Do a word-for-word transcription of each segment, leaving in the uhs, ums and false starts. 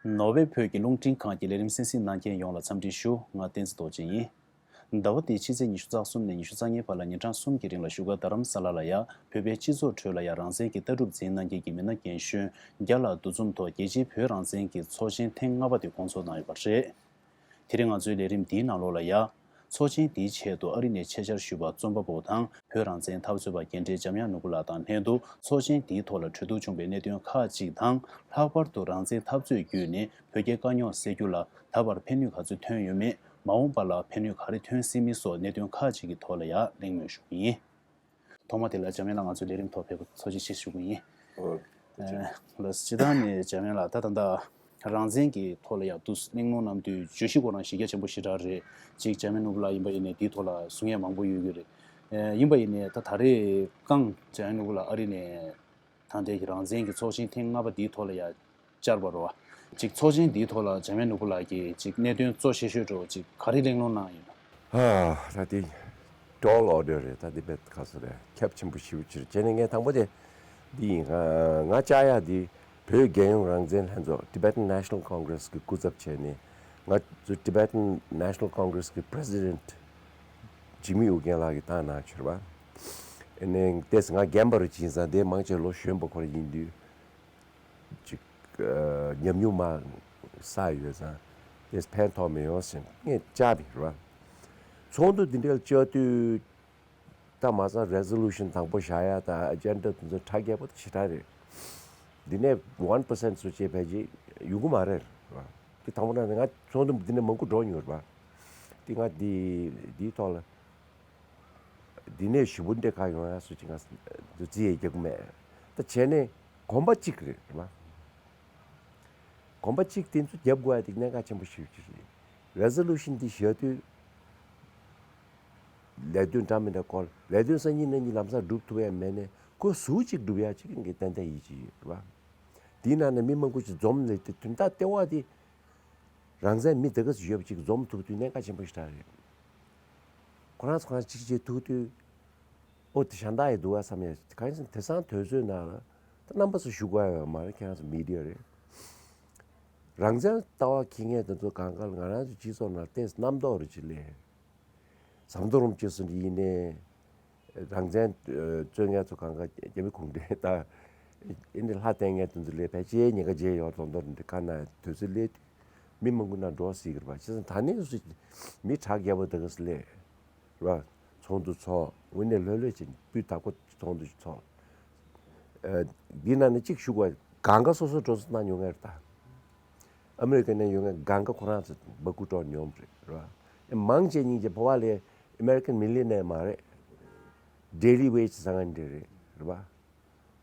ནོར་ཝེ་བོད་ཀྱི་རླུང་འཕྲིན་ཁང་གི་ལས་རིམ་གསན་གཟིགས་གནང་མཁན་ཡོངས་ལ་འཚམས་འདྲི་ཞུ། ང་བསྟན་འཛིན་རྡོ་རྗེ་ཡིན། ཟླ་བ་འདིའི་ཕྱི་ཚེས་ཉི་ཤུ་རྩ་གསུམ་ནས་ཉི་ཤུ་རྩ་ལྔའི་བར་ལ་ཉིན་གྲངས་གསུམ་གྱི་རིང་ལ་བཞུགས་སྒར་རྡ་རམ་ས་ལ་ལ་ཡ་བོད་པའི་སྤྱི་ཚོགས་ཁྲོད་ལ་ཡ་རང་བཙན་གྱི་ལྟ་གྲུབ་འཛིན་གནང་མཁན་གྱི་མི་སྣ་རྒན་གཞོན་བརྒྱ་ལ་འདུ་འཛོམས་ཐོག་རྒྱལ་སྤྱིའི་བོད་རང་བཙན་གྱི་ཚོགས་ཆེན་ཐེངས་ལྔ་པ་དེ་སྐོང་ཚོགས་གནང་ཡོད་པ་རེད། དེ་རིང་ང་ཚོའི་ལས་རིམ་འདིའི་ནང་ལོགས་ལ་ཡ། ཚོགས་ཆེན་འདིའི་ཆེད་དུ་ཨ་རི་ནས་ཆེད་བཅར་ཞུས་པ་རྩོམ་པ་པོ་དང་བོད་རང་བཙན་འཐབ་རྩོད་པ་རྒན་གྲས་འཇམ་དབྱངས་ནོར་བུ་ལགས་དང་ལྷན་དུ་ཚོགས་ཆེན་འདིའི་ཐོག་ལ་གྲོས་བསྡུར་བྱུང་བའི་གནད་དོན་ཁག་ཅིག་དང་། ལྷག་པར་དུ་རང་བཙན་འཐབ་རྩོད་བརྒྱུད་ནས་བོད་རྒྱའི་དཀའ་རྙོག་སེལ་རྒྱུ་ལ་ད་བར་ཕན་ནུས་ག་ཚོད་ཐོན་ཡོད་མེད། མ་འོངས་པ་ལ་ཕན་ནུས་ག་རེ་ཐོན་སྲིད་མིན་སོགས་གནད་དོན་ཁག་ཅིག་གི་ཐོག་ལ་ཡ་གླེང་མོལ་ཞུ་གི་ཡིན། ཐོག་མ་དེ་ལ་འཇམ་དབྱངས་ལགས་ང་ཚོའི་ལས་རིམ་ཐོག་ཕེབས་པར་ཐུགས་རྗེ་ཆེ་ཞུ་གི་ཡིན། ཨོ། ཐུགས་རྗེ་ཆེ། ལགས་སོ། སྤྱིར་བཏང་ནས་འཇམ་དབྱངས་ལགས་ད་ད་ལྟ་རང་བཙན་གྱི་ཐོག་ལ་ཡང་དུ་གླེང་སློང་གནང་དུས་བརྗོད་གཞི་ཁོ་རང་གཞི་རྒྱ་ཆེན་པོ་ཞེ་དྲག་རེད། གཅིག་འཇམ་དབྱངས་ནོར་བུ་ལགས་ཡིན་པ་ཡིན་ནའི་དེའི་ཐོག་ལ་གསུང་ཡས་མང་པོ་ཡོད་ཀྱི་རེད། ཡིན་པ་ཡིན་ནའི་ད་ད་རེས་རྐང་འཇམ་དབྱངས་ནོར་བུ་ལགས་ཨ་རི་ནས་ད་ལྟའི་གི་རང་བཙན་གྱི་ཚོགས་ཆེན་ཐེངས་ལྔ་པ་འདིའི་ཐོག་ལ་ཡང་བཅར་བ་རེད་བ། ཅིག་ཚོགས་ཆེན་འདིའི་ཐོག་ལ་འཇམ་དབྱངས་ནོར་བུ་ལགས་ཀྱིས་ཅིག་གནད་དོན་གཙོ་ཆེ་ཤོས་འདྲ་བོ་ཅིག་ག་རེ་གླེང་སློང་གནང་ཡོད་ན། ཧ། ད་དེ་tall order རེད། ད་དེ་བས་ཁ་སོ་རེད། ཁྱབ་ཆེན་པོ་ཞེ་པོ་ཅིག་རེད། བྱས་ནས་ངས་དང་པོ་དེ་འདི་ཡིན། ང་ང་བཅར་ཡག་འདི་བོད་རྒྱལ་ཡོངས་རང་བཙན་ལྷན་ཚོགས་Tibetan National Congress གི་སྐུ་ཚབ་བྱས་ནས། ང་ཚོ་Tibetan National Congress གི་president Jimmy Wu Gen ལགས་ཀྱིས་བཏང་གནང་བྱོས་པ། ཨ་ནི་ཏེས་ང་རྒན་པ་རུ་ཕྱིན་ཙང་དེ་མང་ཆེ་ལོ་གཞོན་པ་ཁོ་རང་ཡིན་དུས། ཅིག་ཨ། ཉམས་མྱོང་མང་བསགས་ཡོད་ཙང་དེས་ཕན་ཐོགས་མི་ཡོང་ཟེར་ངས་བཅར་བ་རེད་བ། ཚོགས་འདུ་འདི་འདྲ་བཅར་དུས་ད་མ་ཚང་resolution དང་པོ་བཞག་ཡ་དང་agenda དེ་ཚོ་ཁྲ་རྒྱས་པོ་ཞེ་དྲག་རེད། འདི་ནས་one percent ཚོ་བཅད་ཕལ་ཆེར་ཡོང་གི་མ་རེད་བ། དེ་དང་པོ་ན་ང་ཚོགས་འདུ་འདི་ནས་མང་པོ་འགྲོ་མྱོང་རེད་བ། དེ་ང་འདི་འདིའི་ཐོག་ལ། འདི་ནས་ཞུ་བུ་འདྲ་ག་ཡོང་ཡ་སུ་ཅིག་ང་རྩིས་ཡས་རྒྱག་གི་མེད། ད་བྱས་ནས་གོམ་པ་གཅིག་རེད་རེད་བ། གོམ་པ་གཅིག་དེ་ཚོ་རྒྱབ་དགོས་ཡ་དེ་གནད་འགག་ཆེན་པོ་ཞིག་ཅིག་རེད། resolution འདི་བཞག་དུས་ལས་དོན་འདྲ་མི་འདྲ་སྐོར་ལས་དོན་སང་ཉིན་གནངས་ཉིན་ལམ་སང་སྒྲུབ་ཐུབ་ཡ་མེད་ནས་ཁོ་སུ་གཅིག་སྒྲུབ་ཡ་ཅིག་གི་ཏན་ཏན་ཡིད་ཆེས་ཡོད་རེད་བ། དེའི་ནང་ནས་མི་མང་པོ་ཅིག་འཛོམས་ལས་དེ་དོན་དག་ལྟེ་བ་དེ། རང་བཙན་མི་དེ་ག་ཚོད་ཡོད་པ་ཅིག་འཛོམས་ཐུབ་དུས་གནད་འགག་ཆེན་པོ་ཞིག་རེད། ཁོ་རང་ཚོ་ཁོ་རང་གཅིག་བྱེད་ཐུབ་དུས། ཨོ་དེ་གཞན་དག་ཡི་འདུག་བ་བསམ་ཡ་གང་ཡིན་ཟེར་ན་དེང་སང་དུས་ཚོད་ནང་ལ་ད་རྣམ་པ་ཚོ་ཞུ་དགོས་ཡ་ཡོད་མ་རེད། ཁྱེད་རང་ཚོ་མི་ཌི་ཡ་རེད། རང་བཙན་ལྟ་བ་འཁྱེར་མཁན་དེ་ཚོ་གང་ག་ལ་ང་རང་ཚོ་སྤྱི་ཚོགས་ནང་ཏོག་ཙམ་རྣམ་རྟོག་རེ་ཅིག་སླེབས། ཟམ་གདོང་རིན་པོ་ཆེ་སུ་འདྲ་ཡིན་ནའི། རང་བཙན་རྩོད་མཁན་ཚོ་གང་ག་རྒྱ་མི་གུང་ཁྲན་ད། ཨེ་འདི་ལྷ་བསྟེན་མཁན་དེ་ཚོ་ལས་ཕལ་ཆེར་ཉེན་ཁ་འཇལ་ཡོང་དོན་དོན་འདི་ག་ན་དུས་ཚོད་སླེབས་དུས་མི་མང་པོ་ན་འགྲོ་སྲིད་ཀྱི་རེད་པ། བྱས་ཙང་ད་ནས་སུ་མི་གྲགས་རྒྱས་པོ་དེ་ག་སུ་སླེབས་རེད་པ། ཚོགས་འདུ་ཚོགས་དངོས་གནས་ལྷོད་ལྷོད་བྱས་སྤུས་དག་པོ་ཚོགས་འདུ་ཚོགས། ཨ། འདི་ནང་ནས་གཅིག་ཞུ་དགོས། གང་ག་སོ་སོ་འགྲོ་སོང་གནང་མྱོང་ངེས་རེད་ད། ཨ་མི་རི་ཀ་ནས་ཡོང་མཁན་གང་ག་ཁོ་རང་ཚོ་འབག་སྐུ་གྲོངས་མྱོང་རེད་རེད་པ། མང་ཆེ་སྙིང་རྗེ་ཕོ་བ་ལས་American millionaire མ་རེད། Daily wage ཟ་མཁན་འདྲ་རེད་རེད་པ།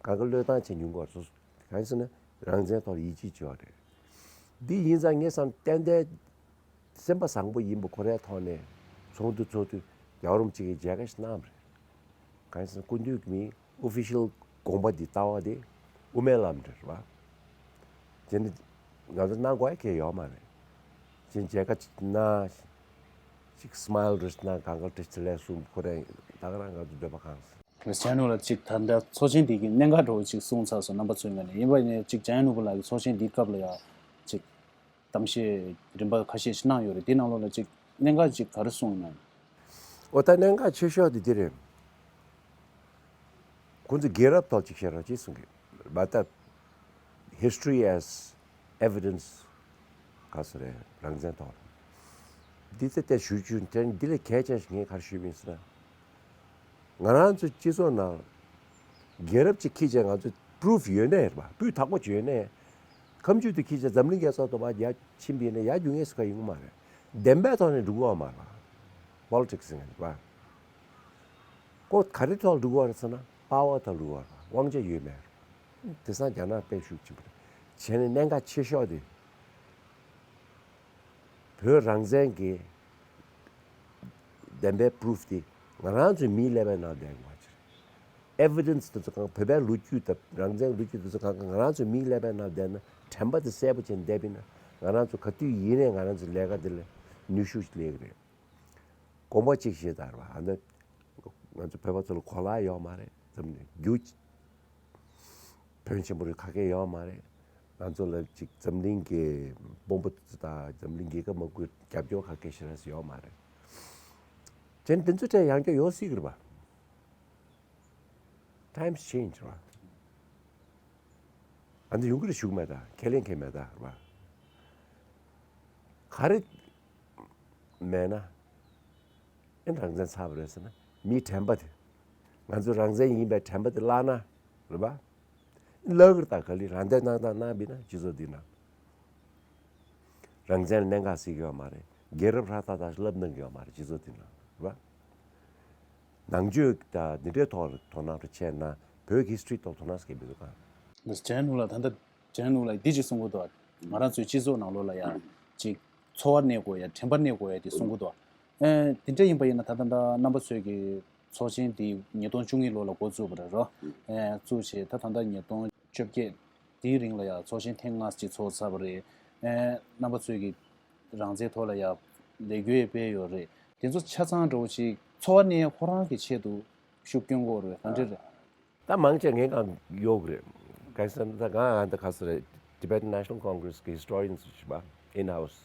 གང་ག་བློས་བཏང་བྱེད་མྱོང་གི་རེད། སོ་སོ་གང་ཡིན་ཟེར་ན་རང་བཙན་ཐོག་ལ་ཡིད་ཆེས་བྱེད་པ་རེད། འདི་ཡིན་ཙང་ངས་བསམ་ཏན་ཏན་སེམས་པ་བཟང་པོ་ཡིན་པ་ཁོ་རའི་ཐོག་ནས་ཚོགས་འདུ་ཚོགས་དུས་རྒྱལ་བ་རིན་པོ་ཆེ་གིས་མཇལ་ཁ་ཞིག་གནང་བ་རེད། གང་ཡིན་ཟེར་ན་སྐུ་མདུན་གྱི་མིང་official དགོངས་པ་འདི་ལྟ་བ་དེ་དབུ་མའི་ལམ་རེད་རེད་པ། དེ་ནི་ང་ཚོ་གནང་དགོས་ཡ་གང་ཡང་ཡོད་མ་རེད། ཅིག་མཇལ་ཁ་ཅིག་གནང་། ཅིག་smile རེ་གནང་། གང་ག་བཀྲ་ཤིས་བདེ་ལེགས་གསུངས། ཁོ་རང་ད་ག་རང་ང་ཚོ་འདོད་པ་ཁེངས་སོང་། ལགས་སོ། ལགས་སོ། ཅིག་ད་ལྟ་ཚོགས་ཆེན་འདི་གི་གནད་འགག་འདྲ་བོ་ཅིག་གསུངས་ཚར་སོང་རྣམ་པ་ཚོའི་ངོས་ནས། ཡིན་པ་ཡིན་ནའི་ཅིག་འཇམ་དབྱངས་ནོར་བུ་ལགས་ཀྱིས་ཚོགས་ཆེན་འདིའི་སྐབས་ལ་ཡང་ཅིག་གཏམ་བཤད་རིམ་པ་ཁ་ཤས་ཤིག་གནང་ཡོད་རེད། དེའི་ནང་ལོགས་ལ་ཅིག་གནད་འགག་ཅིག་ག་རེ་གསུངས་ཡོད་ན། འོ་ད་གནད་འགག་ཆེ་ཤོས་དེ་འདི་རེད། ཁོང་ཚོས་རྒྱལ་རབས་ཐོག་ཅིག་བཤད་རོགས་ཅེས་གསུང་གི། But that history as evidence ག་ཟེར་རེད། རང་བཙན་ཐོག་ལ་འདི་ཚེ་བལྟས་ཞུ་རྒྱུ་དེ་འདི་ལས་གལ་ཆེན་ཞིག་ངས་ག་རེ་ཞུས་པ་ཡིན་ཟེར་ན། ང་རང་ཚོའི་སྤྱི་ཚོགས་ནང་རྒྱལ་རབས་ཅིག་འཁྱེར་བྱས་ང་ཚོ་proof ཡོད་ནའི་རེད་པ། སྤུས་དག་པོ་ཅིག་ཡོད་ནའི། ཁ་མཆུ་དེ་འཁྱེར་བྱས་འཛམ་གླིང་རྒྱལ་ཚོགས་ཐོག་ཕར་ཡར་ཕྱིན་པ་ཡིན་ན་ཡར་རྒྱུག་མཁན་སུ་གང་ཡོང་གི་མ་རེད། བདེན་པའི་ཐོག་ནས་འགྲོ་གི་ཡོད་མ་རེད་པ། Politics ཟེར་མཁན་རེད་པ། ཁོ་ག་རེ་ཐོག་འགྲོ་གི་ཡོད་རེད་ཟེར་ན་power ཐོག་འགྲོ་གི་ཡོད་རེད་པ། དབང་ཆ་ཡོད་མེད་རེད། དེང་སང་རྒྱ་ནག་དཔེ་ཤུགས་ཆེན་པོ་རེད། བྱས་ནས་གནད་འགག་ཆེ་ཤོས་དེ། བོད་རང་བཙན་གྱི་བདེན་པའི་proof དེ་ང་རང་ཚོའི་མིའི་ཀླད་པའི་ནང་བསྡད་དགོས་པ་ཅིག་རེད། Evidence དེ་ཚོ་གང་། བོད་པའི་ལོ་རྒྱུས་དང་རང་བཙན་ལོ་རྒྱུས་དེ་ཚོ་གང་ག་ང་རང་ཚོའི་མིའི་ཀླད་པའི་ནང་བསྡད་ན། དྲན་པ་དེ་གསལ་པོ་བྱས་ནས་བསྡད་པ་ཡིན་ན་ང་རང་ཚོ་ག་དུས་ཡིན་ནའི་ང་རང་ཚོའི་ལས་ཀ་འདི་ལ་ནུས་ཤུགས་ཤིག་སླེབས་ཀྱི་རེད། དགོངས་པ་གཅིག་བཞེས་དང་རེད་པ། ཨ་ནི་ང་ཚོ་བོད་པ་ཚོ་ལ་གོ་ལག་ཡོད་མ་རེད། འཛམ་གླིང་རྒྱུ་ཕོན་ཆེན་པོ་རེད། ག་གེ་ཡོད་མ་རེད། ང་ཚོ་ལ་ཅིག་འཛམ་གླིང་གི་དཔོན་པོ་དང་འཛམ་གླིང་རྒྱལ་ཁབ་མང་པོའི་རྒྱབ་སྐྱོར་ག་གེ་ཞེ་དྲག་ཡོད་མ་རེད། ཅན་དེ་ཚོ་གྲས་ཡང་བསྐྱར་ཡོང་སྲིད་ཀྱི་རེད་པ། Times change རེད་པ། ཨ་འདི་ཡོང་གི་རེད་ཞུ་གི་མེད་ད། ཁས་ལེན་གྱི་མེད་ད་རེད་པ། ག་རེ་མེད་ན། ཨེ་རང་བཙན་ཚར་བ་རེད་ཟེར་ན། མིའི་དྲན་པ་དེ། ང་ཚོ་རང་བཙན་ཡིན་པའི་དྲན་པ་དེ་བརླག་ན། རེད་པ། བརླག་གི་རེད་ད། ག་ལེར་རང་བཙན་གནང་སྟངས་གནང་བ་ཡིན་ན་སྤྱི་ཚོགས་འདི་ནང་། རང་བཙན་ལ་གནད་འགག་སྲིད་ཀྱི་ཡོད་མ་རེད། རྒྱལ་རབས་ཧྲ་ཏག་ཏག་བསླབ་གནང་གི་ཡོད་མ་རེད་སྤྱི་ཚོགས་འདི་ནང་། རེད་པ། ནང་ཆོས་དང་འདི་འདྲའི་ཐོག་ལ་དོ་སྣང་རེ་བྱས་ན། བོད་ཀྱི་ཧིས་ཊོ་རི་ཐོག་དོ་སྣང་སྐྱེ་འདུག་ག། ཇན་ནུ་ལ་ད་ལྟ་ཇན་ནུ་ལ་འདི་ཅིག་གསུང་གི་འདུག། ང་རང་ཚོའི་སྤྱི་ཚོགས་ནང་ལོགས་ལ་ཡ་ཅིག་འཚོ་བ་གནས་དགོས་ཡ། དྲན་པ་གནས་དགོས་ཡ་དེ་གསུང་གི་འདུག། ཨེ་དེ་འདྲ་ཡིན་པ་ཡིན་ན་ད་ལྟ་ད་རྣམ་པ་ཚོས་ཀྱི་ཚོགས་ཆེན་དེ་ཉིས་སྟོང་བཅུ་གཉིས་ལོ་ལ་འགོ་བཙུགས་པ་རེད་རོ། ཨེ་བཙུགས་བྱས་ད་ད་ལྟ་ཉིས་སྟོང་བཅོ་བརྒྱད་དེའི་རིང་ལ་ཡ་ཚོགས་ཆེན་ཐེངས་ལྔ་ཅིག་ཚོགས་ཚར་བ་རེད། ཨེ་རྣམ་པ་ཚོས་ཀྱི་རང་བཙན་ཐོག་ལ་ཡ་ལས་འགུལ་སྤེལ་ཡོད་རེད། དེ་ཚོ་ཆ་ཚང་འདྲ་བོ་ཅིག་འཚོ་བ་གནས་ཁོ་རང་གི་ཆེད་དུ་ཤུགས་སྐྱོན་དགོས་རེད། ག་འདྲ་རེད། ད་མང་ཆེ་ངས་གང་ཡོད་རེད། གང་ཟེར་ན་ད་ང་ཨ་ད་ག་ཟེར་རེད། Tibetan National Congress གི་ཧིས་ཊོ་རི་ཡན་ཞིག་པ། ཨིན་ཧའུ་སི།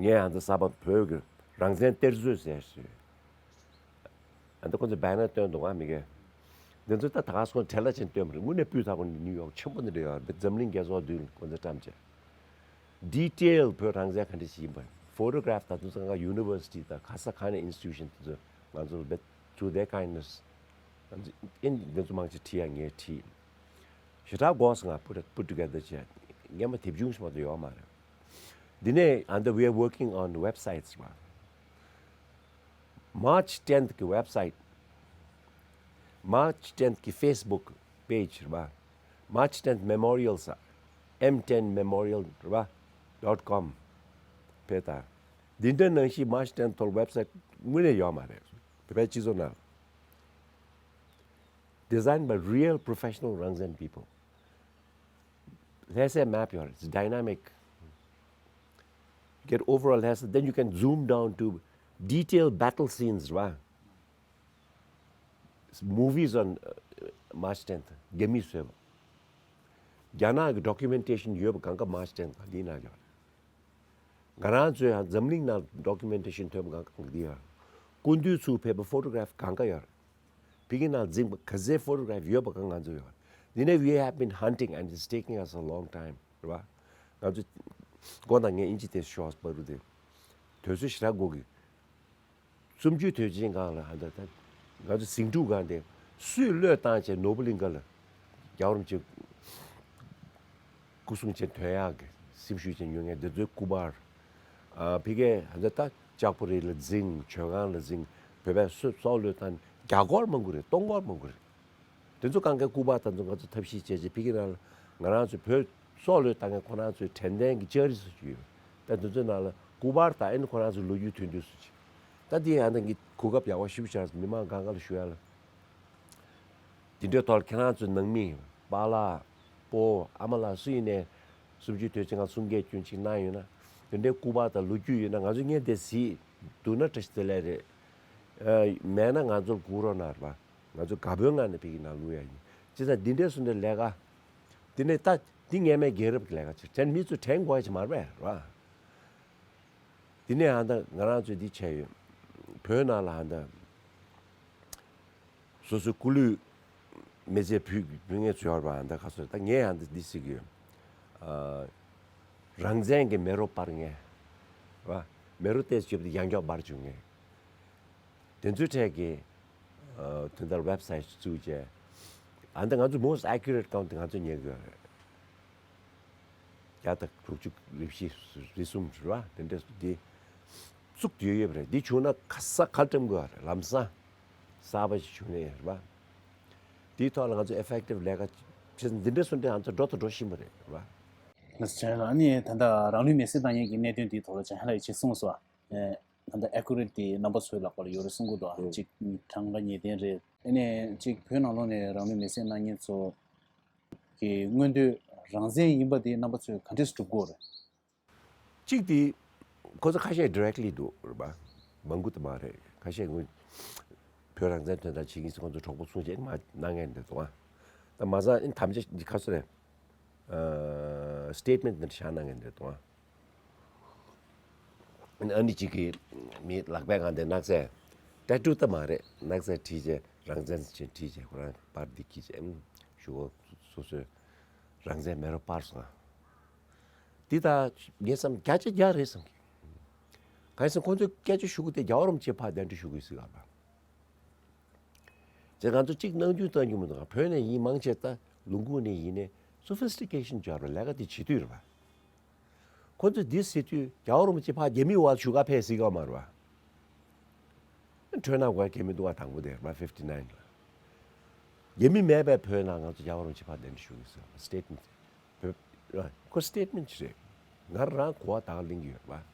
ངས་ཨ་ད་གསར་པ་བོད་ཀྱི་རང་བཙན་གཏེར་མཛོད་ཟེར་ཞིག་ཨ་ད་ཁོ་ཚོ་བེ་ནར་སྟོན་འདུག་ཨ་མི་གེ། འདི་ཚོ་ད་ད་ག་སོང་བྲེལ་ལ་ཅན་སྟོན་པ་རེད། དངོས་གནས་སྤུས་དག་པོ་ནི་ནིའུ་ཡོག་ཆེན་པོ་འདི་འདྲ་ཡོད་རེད། འཛམ་གླིང་རྒྱལ་ཚོགས་མདུན་ཁོ་ཚོ་བཀྲམ་བྱས། Detail བོད་རང་བཙན་ག་འདྲ་ཞིག་ཡིན་པ། Photograph དང་དུ་ཚང་ང་ཡུ་ནི་ཝར་སི་ཊི་དང་ག་ས་ག་ནས་ཨིན་སི་ཊི་ཊུ་ཤན་དེ་ཚོ་ང་ཚོ་ལ་through their kindness ཨིན་དེ་ཚོ་མང་ཆེ་བྲིས་ཡ་ངས་བྲིས། ཞེ་དྲག་དགོས་ང་put put together བྱས། སྔན་མ་དེབ་ཆུང་ཞིག་མ་གཏོགས་ཡོད་མ་རེད། འདི་ནས་and we are working on websites རེད་པ། March tenth གི་website། March tenth གི་Facebook page རེད་པ། March tenth Memorial ས། M ten Memorial རེད་པ། dot com དཔེ་ལྟ། འདི་འདྲ་ནང་བཞིན་March tenth ཐོག་website དངོས་གནས་ཡོད་མ་རེད། བོད་པའི་སྤྱི་ཚོགས་ནང་Designed by real professional རང་བཙན་people. ལྷ་སའི་map ཡོད་རེད། It's dynamic. Get overall ལྷ་ས། Then you can zoom down to detailed battle scenes རེད་པ། Movies on uh, March tenth རྒྱ་མིས་བཟོས་པ། རྒྱ་ནག་གི་documentation ཡོད་པ་གང་ག་March tenth གང་འདི་ན་ཡོད་རེད། ང་རང་ཚོའི་ཡང་འཛམ་གླིང་ནང་documentation ཐོན་པ་གང་ག་འདི་ཡོད་རེད། སྐུ་མདུན་ཚུར་ཕེབས་པ་photograph གང་ག་ཡོད་རེད། ཕ་གི་ནང་འཛིན་པ་ག་ཚད་photograph ཡོད་པ་གང་ང་ཚོ་ཡོད་རེད། འདི་ནས་we have been hunting and it's taking us a long time རེད་པ། ང་ཚོ་ཁོང་དང་ངས་ཨིན་ཇི་དེ་ཤོག་པ་རུ་དེ་དུས་ཚོད་ཞེ་དྲག་འགོར་གི། གསུམ་བཅུའི་དུས་ཆེན་སྒང་ལ་ཧ་ད་ད་ང་ཚོ་ཟིང་འཁྲུག་སྒང་དེ་སུས་བློས་བཏང་བྱས་ནོར་བུ་གླིང་ག་ལ་རྒྱལ་བ་རིན་པོ་ཆེ་སྐུ་གསུང་ཆེན་ཐོན་ཡག་གི་སེམས་ཤུགས་ཅན་ཡོད་མཁན་དེ་ཚོའི་སྐུ་པར། ཨ་ཕ་གིའི་ཧ་ད་ད་ལྕགས་ཕོ་རི་ལ་འཛིང་། མཆོད་ཁང་ལ་འཛིང་། བོད་པའི་སྲོག་སྲོག་བློས་བཏང་བརྒྱ་སྐོར་མང་པོ་རེད། སྟོང་སྐོར་མང་པོ་རེད། དེ་ཚོ་གང་གའི་སྐུ་པར་དང་ཚོ་ང་ཚོ་ཐབས་ཤེས་བྱས་རྗེས་ཕ་གི་ནང་ལ་ང་རང་ཚོའི་བོད་སྲོག་བློས་བཏང་མཁན་ཁོ་རང་ཚོའི་དྲན་རྟེན་གྱི་ལྕགས་རི་སུ་ཅིག་ཡོད། ད་དེ་ཚོའི་ནང་ལ་སྐུ་པར་དང་ཨ་ནི་ཁོ་རང་ཚོའི་ལོ་རྒྱུས་ཐོན་དུས་སུ་ཅིག་ད་དེ་ཡང་ད་ངས་གོ་སྐབས་ཡག་པོ་ཞིག་བྱས་མི་མང་གང་ག་ལ་ཞུ་ཡ་ལ། དེ་འདྲའི་ཐོག་ལ་ཁྱེད་རང་ཚོའི་ནང་མི་པཱ་ལགས་སྤོ་ཨ་མ་ལགས་སུ་ཡིན་ནའི་གསུམ་བཅུའི་དུས་ཆེན་སྒང་གསུང་སྐད་སྐྱོན་ཅིག་གནང་ཡོད་ན། དེ་འདྲའི་སྐུ་པར་དང་ལོ་རྒྱུས་ཡོད་ན་ང་ཚོ་ངས་དེ་གཟིགས་འདུག་ན་བཀྲ་ཤིས་བདེ་ལེགས་རེད། ཨ་མེད་ན་ང་ཚོར་སྒུག་རོགས་གནང་རེད་པ། ང་ཚོ་དགའ་པོའི་ངང་ནས་ཕ་གི་ནང་བླུག་ཡ་ཡིན། བྱས་ཙང་འདི་འདྲའི་སུ་འདྲའི་ལས་ཀ་འདི་ནས་ད་འདི་ངས་མའི་རྒྱལ་རབས་ཀྱི་ལས་ཀ་ཅིག་དྲན་མི་ཚོ་དྲན་དགོས་ཡ་ཅིག་མ་རེད་པས་རེད་པ། འདི་ནས་ཧ་ད་ང་རང་ཚོས་འདི་བྱས་ཡོད། བོད་ནང་ལ་ཧ་ད་སོ་སོའི་སྐུ་ལུས་མེ་བཙའ་ཕུལ་ཕུལ་མཁན་ཚོ་ཡོད་རེད་པ། ཧ་ད་ག་ཚོད་ད་ངས་ཧ་ད་འདི་ཟེར་གྱི་ཡོད། ཨ་རང་བཙན་གྱི་མེ་རོ་སྤར་མཁན་རེད་པ། མེ་རོ་ཏོག་ཙམ་བརྒྱབ་དུས་ཡང་བསྐྱར་སྤར་བཅུག་མཁན། དེ་ཚོའི་གྲས་ཀྱི་ཨ་དོན་དག་website བཙུགས་བྱས། ཨ་ད་ང་ཚོ་most accurate count དེ་ང་ཚོས་རྙེད་ཀྱི་ཡོད་རེད། བརྒྱ་དང་དྲུག་ཅུ་རེ་བཞི་རེ་གསུམ་རེད་པ། དེ་འདྲས་སུ་དེ་བཙུགས་ཡོད་ཡོད་པ་རེད། འདི་བྱུང་ན་ག་ས་ག་ལ་བཀྲམ་དགོས་པ་རེད། ལམ་སང་གསར་པ་ཞིག་བྱུང་ནས་རེད་པ། དེའི་ཐོག་ལ་ང་ཚོ་effective ལས་ཀ་བྱེད། འདི་འདྲས་སུ་འདྲས་ང་ཚོ་འགྲོ་དང་འགྲོ་བཞིན་པ་རེད་པ། ལགས་སོ། ལགས་སོ། ཨ་ནི་ད་ལྟ་རང་ལུས་མེར་སྲེག་བཏང་མཁན་གྱི་གནད་དོན་འདིའི་ཐོག་ལ་ཅང་ལགས་ཅིག་གསུངས་སོང་། ཨེ། ད་ལྟ་accurate དེ་རྣམ་པ་ཚོའི་ལག་པ་ལ་ཡོད་རེད་གསུང་གི་འདུག་ཨ། ཨོ། གཅིག་གྲངས་ཀ་ངེས་གཏན་རེད། ཨ་ནི་གཅིག་བོད་ནང་ལོགས་ནས་རང་ལུས་མེར་སྲེག་གནང་མཁན་ཚོ་གི་མངོན་འདོད་རང་བཙན་ཡིན་པ་དེ་རྣམ་པ་ཚོས་ག་འདྲས་སེ་སྒྲུབ་དགོས་རེད། གཅིག་དེ་ཁོ་ཚོ་ཁ་ཤས་directly འདུག་རེད་པ། མང་པོ་དེ་མ་རེད། ཁ་ཤས་ངོས་བོད་རང་བཙན་དོན་དག་བྱེད་ཀྱི་ཟེར་ཁོ་ཚོ་གྲོགས་པོ་གསུང་བྱས་མ་གནང་མཁན་འདི་འདུག་ཨ། ད་མ་ཟད་ཨིན་དམ་བཅའ་འདི་ཁ་སོ་རེད། ཨ་སི་ཊེཊ་མེན་ཊི་འདི་འདྲ་བཞག་གནང་མཁན་རེད་དོ། ཨ་ནི་གཅིག་གིས་མི་ལག་པའི་སྒང་དེ་སྣག་ཚ། ཊེ་ཊུ་ད་མ་རེད། སྣག་ཚ་བྲིས་བྱས། རང་བཙན་ཅིག་བྲིས་བྱས། ཁོ་རང་པར་འདི་འཁྱེར་བྱས། ཨམ་ཞུ་གོ། སོ་སོའི་རང་བཙན་མེ་རོ་སྤར་སོང་ང་། འདི་ད་ངས་བསམ་བརྒྱ་ཆ་བརྒྱ་རེད་བསམ་གི། གང་ཡིན་ཟེར་ན་ཁོ་ཚོས་སྐད་ཆ་ཞུ་གི་དེ་རྒྱལ་བ་རིན་པོ་ཆེ་ཕར་གདན་འདྲེན་ཞུ་གི་ཟེར་ག་ལ། ཅེས་ང་ཚོ་གཅིག་སྣང་ཆུང་བཏང་རྒྱུ་མི་འདུག་བོད་ནས་ཡིན། མང་ཆེ་ད་ལུང་ཁུག་ནས་ཡིན་ནས་སོ་ཕི་སི་ཊི་ཀེ་ཤན་སྦྱར་བའི་ལས་ཀ་དེ་བྱེད་དུས་རེད་པ། ཁོ་ཚོས་འདི་ཟེར་དུས་རྒྱལ་བ་རིན་པོ་ཆེ་ཕར་རྒྱ་མིའི་འོག་བཞུགས་ག་ཕེབས་ཟེར་ག་མ་རེད་པ། ཁྲོས་ནག་གོ་ཡ་གལ་མི་འདུག་བ། དང་པོ་དེ་རེད་པ། ཕིཕ་ཊི་ནའིན་ལ། རྒྱ་མི་མེད་པའི་བོད་ནང་ང་ཚོ་རྒྱལ་བ་རིན་པོ་ཆེ་ཕར་གདན་འདྲེན་ཞུ་གི་ཟེར་བ། སི་ཊེཊ་མེན་ཊི། བོད་ཁོ་སི་ཊེཊ་མེན་ཊི་ཞིག་རེད། ང་རང་གོ་བ་ད་ག་ལེན་གྱི་ཡོད་རེད་པ།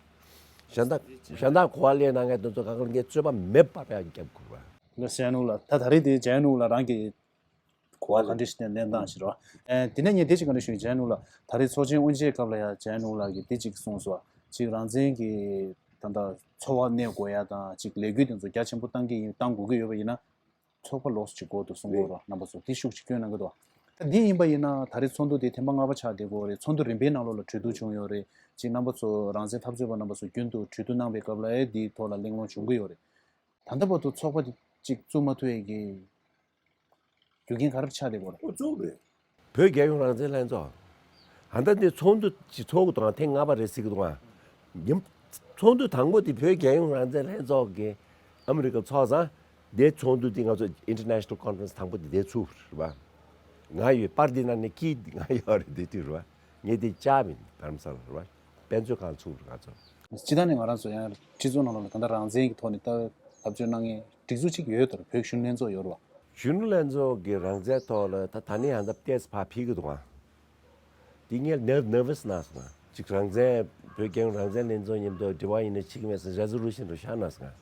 གཞན་དག་གཞན་དག་གོ་བ་ལེན་གནང་མཁན་དེ་ཚོ་ག་ག་ལེན་གྱི་རྩོད་པ་མེད་པར་ཡང་རྒྱབ་དགོས་རེད་པ། ལ་ཇེ་ཨེན་ཡུ་ལ། ད་ད་རེས་དེ་ཇེ་ཨེན་ཡུ་ལ་རང་གི་གོ་བ་ག་འདྲ་ཞིག་ནས་ལེན་སྟངས་ཤིག་རེད་པ། ཨེ་དེ་ནས་ངས་དེ་ཅིག་ག་འདྲ་ཞུ་ཡིན། ཇེ་ཨེན་ཡུ་ལ་ད་རེས་ཚོགས་ཆེན་དབུ་འབྱེད་སྐབས་ལ་ཡང་ཇེ་ཨེན་ཡུ་ལགས་ཀྱིས་དེ་ཅིག་གསུངས་སོང་བ། ཅིག་རང་བཙན་གྱི་ད་ལྟ་འཚོ་བ་གནས་དགོས་ཡ་དང་། ཅིག་ལས་འགུལ་དེ་ཚོ་རྒྱ་ཆེན་པོ་བཏང་གི་ཡིན། བཏང་དགོས་ཀྱི་ཡོད་པ་ཡིན་ན། ཚོགས་པ་ལོགས་སུ་ཅིག་དགོས་འདུག་གསུང་གི་ཡོད་རེད། རྣམ་པ་ཚོ་དེ་ཤུགས་ཅིག་སྐྱོན་གནང་གི་འདུག་ད་འདི་ཡིན་པ་ཡིན་ན་ད་རེས་ཚོགས་འདུ་དེ་ཐེངས་མ་ལྔ་པ་ཆགས་བསྡད་ཀྱི་ཡོད་རེད། ཚོགས་འདུ་རིམ་པའི་ནང་ལོགས་ལ་གྲོས་བསྡུར་བྱུང་ཡོད་རེད། ཅིག་རྣམ་པ་ཚོ་རང་བཙན་འཐབ་རྩོད་པ་རྣམ་པ་ཚོ་རྒྱུན་དུ་གྲོས་བསྡུར་གནང་བའི་སྐབས་ལ་ཨེ་འདིའི་ཐོག་ལ་གླེང་སློང་བྱུང་གི་ཡོད་རེད། ད་ལྟ་བར་དུ་ཚོགས་པ་དེ་ཅིག་བཙུགས་མ་ཐུབ་ཡས་ཀྱི་རྒྱུ་རྐྱེན་ག་རེ་ཆགས་བསྡད་ཀྱི་ཡོད་རེད། ཁོ་བཙུགས་རེད། བོད་རྒྱལ་ཡོངས་རང་བཙན་ལྷན་ཚོགས། ད་ལྟ་འདི་ཚོགས་འདུ་ཅིག་ཚོགས་ཀྱི་འདུག་ག་ཐེངས་ལྔ་པ་རེད་ཟེར་གྱི་འདུག་ག་ཡིན། ཚོགས་འདུ་དང་པོ་དེ་བོད་རྒྱལ་ཡོངས་རང་བཙན་ལྷན་ཚོགས་ཀྱིས་ཨ་མི་རི་ཀར་ཚོགས་ཙང་། དེ་ཚོགས་འདུ་དེ་ང་ཚོ་ཨིན་ཊར་ནེ་ཤ་ནལ་ཀོན་ཕ་རེན་སི་དང་པོ་དེ་དེ་ཚུགས་རེད་པ། ང་ཡོད། པར་འདི་ནང་ནས་ཀི་ང་ཡོད་རེད། དེ་དུས་རེད་པ། ངས་དེ་བཅར་བ་ཡིན། རྡ་རམ་ས་ལ་རེད་པ། དཔེ་མཛོད་ཁང་ཚུགས་རེད་ང་ཚོ། སྤྱིར་བཏང་ནས་ང་རང་ཚོ་ཡང་སྤྱི་ཚོགས་ནང་ལོགས་ལ་ད་ལྟ་རང་བཙན་གྱི་ཐོག་ནས་ད་འཐབ་རྩོད་གནང་མཁན་སྒྲིག་འཛུགས་གཅིག་ཡོད་དོ། བོད་གཞོན་ནུ་ལྷན་ཚོགས་ཡོད་རེད་པ། གཞོན་ནུ་ལྷན་ཚོགས་ཀྱི་རང་བཙན་ཐོག་ལ་ད་ད་ནི་ཡང་ད་ཏོག་ཙམ་ཕར་འཕེལ་གྱི་འདུག་ག་དེ་ངས་ནར་ནར་ཝ་སི་གནང་སོང་ང་། ཅིག་རང་བཙན། བོད་རྒྱལ་ཡོངས་རང་བཙན་ལྷན་ཚོགས་མཉམ་དུ་འབྲེལ་བ་ཡིན་ན་འགྲིག་གི་མེད་ཟེར་རེ་ཛོ་ལུ་ཤན་རུ་བཞག་གནང་སོང་ང་།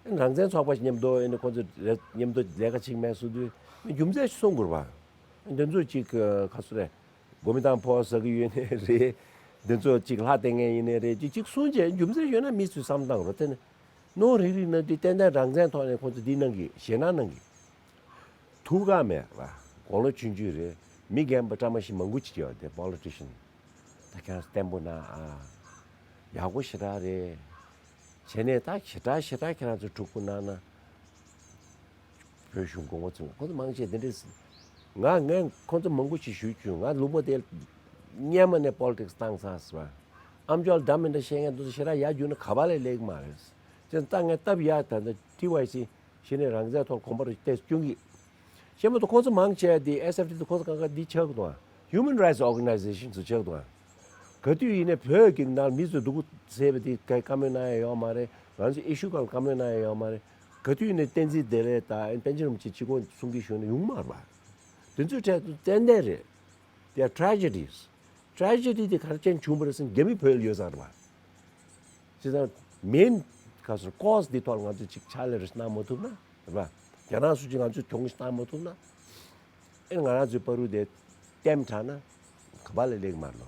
ཨ་ནི་རང་བཙན་ཚོགས་པ་ཞིག་མཉམ་དུ་ཨ་ནི་ཁོང་ཚོ་རེ་མཉམ་དུ་ལས་ཀ་བྱེད་ཀྱི་མེད་ཟེར་དུས་རྒྱུ་མཚན་ཞིག་གསུང་དགོས་རེད་པ། ཨ་ནི་དེ་ཚོ་ཅིག་ག་རེ་ཟེར་རེད། གོ་མེ་ཏང་ཕོ་ཟ་གི་ཡོད་ནའི་རེད། དེ་ཚོ་ཅིག་ལྷ་བསྟེན་མཁན་ཡིན་ནའི་རེད། ཅིག་ཅིག་གསུང་བྱས་རྒྱུ་མཚན་ཡོད་ན་མི་ཚོས་བསམ་བློ་བཏང་རོགས། དེ་ནི་ནོར་རིག་རིག་ན་འདི་ཏན་ཏན་རང་བཙན་ཐོག་ནས་ཁོང་ཚོ་འདི་གནང་གི། ཞེད་སྣང་གནང་གི། ཐུགས་ཁག་མེད་པ། དགུང་ལོ་ཆུང་ཆུང་རེད། མི་རྒན་པ་བཀྲ་མ་ཤིས་མང་པོ་ཅིག་ཡོད་དེ། པོ་ལི་ཊི་ཤན། ད་ཁྱེད་རང་བརྟན་པོ་གནང་ཨ། ཡག་པོ་ཞེ་དྲག་རེད། བྱས་ནས་ད་ཞེ་དྲག་ཞེ་དྲག་ཁྱེད་རང་ཚོ་འཁྲུག་པོ་གནང་ན། བོད་གཞུང་མགོ་སྐོར་ཚུགས། ཁོ་ཚོ་མང་ཆེ་དེ་འདྲས། ང་ངས་ཁོ་ཚོ་མང་པོ་ཞིག་ཞུས་བྱུང་། ང་ལུང་པ་དེ་སྔོན་མ་ནས་པོ་ལི་ཊིག་སི་བཏང་ཚར་སོང་བ། ཨ་མཆོག་འདྲ་མི་འདྲ་བཤད་མཁན་དེ་ཚོ་ཞེ་དྲག་ཡར་རྒྱུགས་ན་ག་པ་ལས་སླེབས་ཀྱི་མ་རེད། བྱས་ཙང་ད་ངས་སྟབས་ཡག་ད་ལྟ་ཊི་ཝའི་སི་གཞི་ནས་རང་བཙན་ཐོག་གོམ་པ་རེ་ཏོག་ཙམ་སྐྱོན་གྱི། བཤད་མ་གཏོགས་ཁོ་ཚོ་མང་ཆེ་བ་དེ་ཨེས་ཨེཕ་ཊི་དེ་ཁོ་ཚོ་གང་ག་འདི་ཆགས་ཀྱི་འདུག་ཨ། ཧིའུ་མན་རའེ་ཊི་ཨོར་ག་ནའི་ཟེ་ཤན་ཚོ་ཆགས་ཀྱི་འདུག་ཨ། ག་དུས་ཡིན་ནའི་བོད་ཀྱི་ནང་མི་ཚོས་སྡུག་པོ་བཟས་པ་དེ་ག་བཀའ་མོལ་གནང་ཡ་ཡོད་མ་རེད། ང་ཚོ་ཨི་ཤུ་སྒང་ལ་བཀའ་མོལ་གནང་ཡ་ཡོད་མ་རེད། ག་དུས་ཡིན་ནའི་བསྟན་འཛིན་བདེ་ལེགས་དང་པཎ་ཆེན་རིན་པོ་ཆེ་སྤྱི་ཁོག་གསུང་གི་ཞུ་ན་ཡོང་མ་རེད་པ། དེ་ཚོའི་གྲས་དེ་ཏན་ཏན་རེད། They are tragedies. ཊེ་རེ་ཇེ་ཌི་དེ་ག་རེ་བྱས་ནས་བྱུང་བ་རེད་ཟེར་ན་རྒྱ་མི་བོད་ལ་ཡོད་ཙང་རེད་པ། བྱས་ཙང་མེན་ག་ཟེར་ཀོ་ཛི་འདི་ཐོག་ལ་ང་ཚོས་ཅིག་ཕྱག་ལས་རེ་གནང་མ་ཐུབ་ན་རེད་པ། རྒྱ་ནག་སུ་ཅིག་ང་ཚོས་གྱོང་ཞིག་བཏང་མ་ཐུབ་ན། ཨེ་ང་རང་ཚོའི་བར་དུ་དེ་ལྟེམ་དྲགས་ན་ག་པ་ལས་སླེབས་ཀྱི་མ་རེད་ལོ།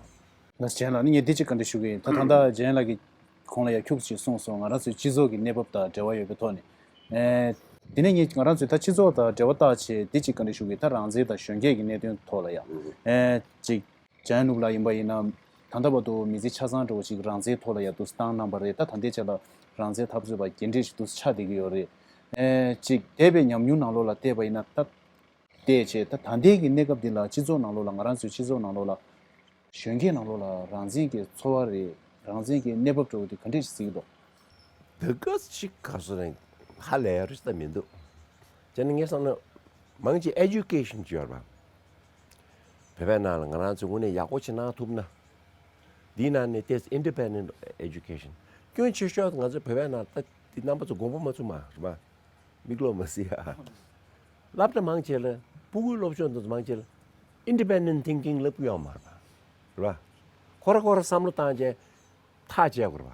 ལགས་ཇེན་ལགས། ཨ་ནི་ངས་འདི་གཅིག་བཀའ་འདྲི་ཞུ་གི་ཡིན། ད་ད་ལྟ་ཇེན་ལགས་ཀྱིས་གོང་ལ་ཡང་ཁྱུག་ཅིག་གསུངས་སོང་། ང་རང་ཚོའི་སྤྱི་ཚོགས་ཀྱི་གནས་བབ་དང་འབྲེལ་བ་ཡོད་པའི་ཐོག་ནས། ཨེ། དེ་ནས་ངས་ང་རང་ཚོའི་ད་སྤྱི་ཚོགས་དང་འབྲེལ་བ་བཏགས་བྱས་འདི་གཅིག་བཀའ་འདྲི་ཞུ་གི་ཡིན། ད་རང་བཙན་དང་གཞོན་སྐྱེས་ཀྱི་གནད་དོན་ཐོག་ལ་ཡང་། ཨེ། གཅིག་ཇེན་ལགས་ཡིན་པ་ཡིན་ན། ད་ལྟ་བར་དུ་མི་ཚེ་ཆ་ཚང་འདྲ་བོ་ཅིག་རང་བཙན་ཐོག་ལ་ཡར་འདུག་སེ་བཏང་གནང་བ་རེད། ད་ད་ལྟའི་ཆ་ལ་རང་བཙན་འཐབ་རྩོད་པ་རྒན་གྲས་ཤིག་འདུག་སེ་ཆགས་བསྡད་ཀྱི་ཡོད་རེད། ཨེ། གཅིག་འདས་པའི་ཉམས་མྱོང་ནང་ལོགས་ལ་བལྟས་པ་ཡིན་ན་ད། བལྟས་བྱས་ད་ད་ལྟའི་གི་གནས་སྐབས་འདི་ལ་སྤྱི་ཚོགས་ནང་ལོགས་ལ་ང་རང་ཚོའི་སྤྱི་ཚོགས་ནང་ལོགས་ལ། གཞོན་སྐྱེས་ནང་ལོགས་ལ་རང་བཙན་གྱི་ཚོར་བ་རེད། རང་བཙན་གྱི་གནས་བབ་འདྲ་བོ་དེ་ག་འདྲས་ཤིག་གཟིགས་འདུག་དེ་ག་ཅིག་ག་ཚོད་རེད། ཧ་ལས་ཡ་རེད་ད་མི་འདུག་བྱས་ན་ངས་བསམ་ན་མང་ཆེ་ཨེ་ཌུ་ཀེ་ཤན་ཅིག་ཡོད་རེད་པ། བོད་པའི་ནང་ལ་ང་རང་ཚོ་དངོས་གནས་ཡག་པོ་ཅིག་གནང་ཐུབ་ན། འདིའི་ནང་ནས་ཏོག་ཙམ་ཨིན་ཌི་པེན་ཌེན་ཊི་ཨེ་ཌུ་ཀེ་ཤན། སྐྱོན་ཆེ་ཤོས་ང་ཚོ་བོད་པའི་ནང་ད་འདི་རྣམ་པ་ཚོ་དགོངས་པ་མ་ཚོམ་མ་རེད་པ། མིག་ལོག་མ་གཟིགས་ཨ། སློབ་གྲྭ་མང་ཆེ་ལ། སྤུ་གུའི་སློབ་སྦྱོང་དེ་ཚོ་མང་ཆེ་ལ་ཨིན་ཌི་པེན་ཌེན་ཊི་ཐིང་ཀིང་སློབ་ཀྱི་ཡོད་མ་རེད་པ། རེད་པ། ཁོ་ར་ཁོ་ར་བསམ་བློ་བཏང་བྱས་ཐག་བཅད་དགོས་རེད་པ།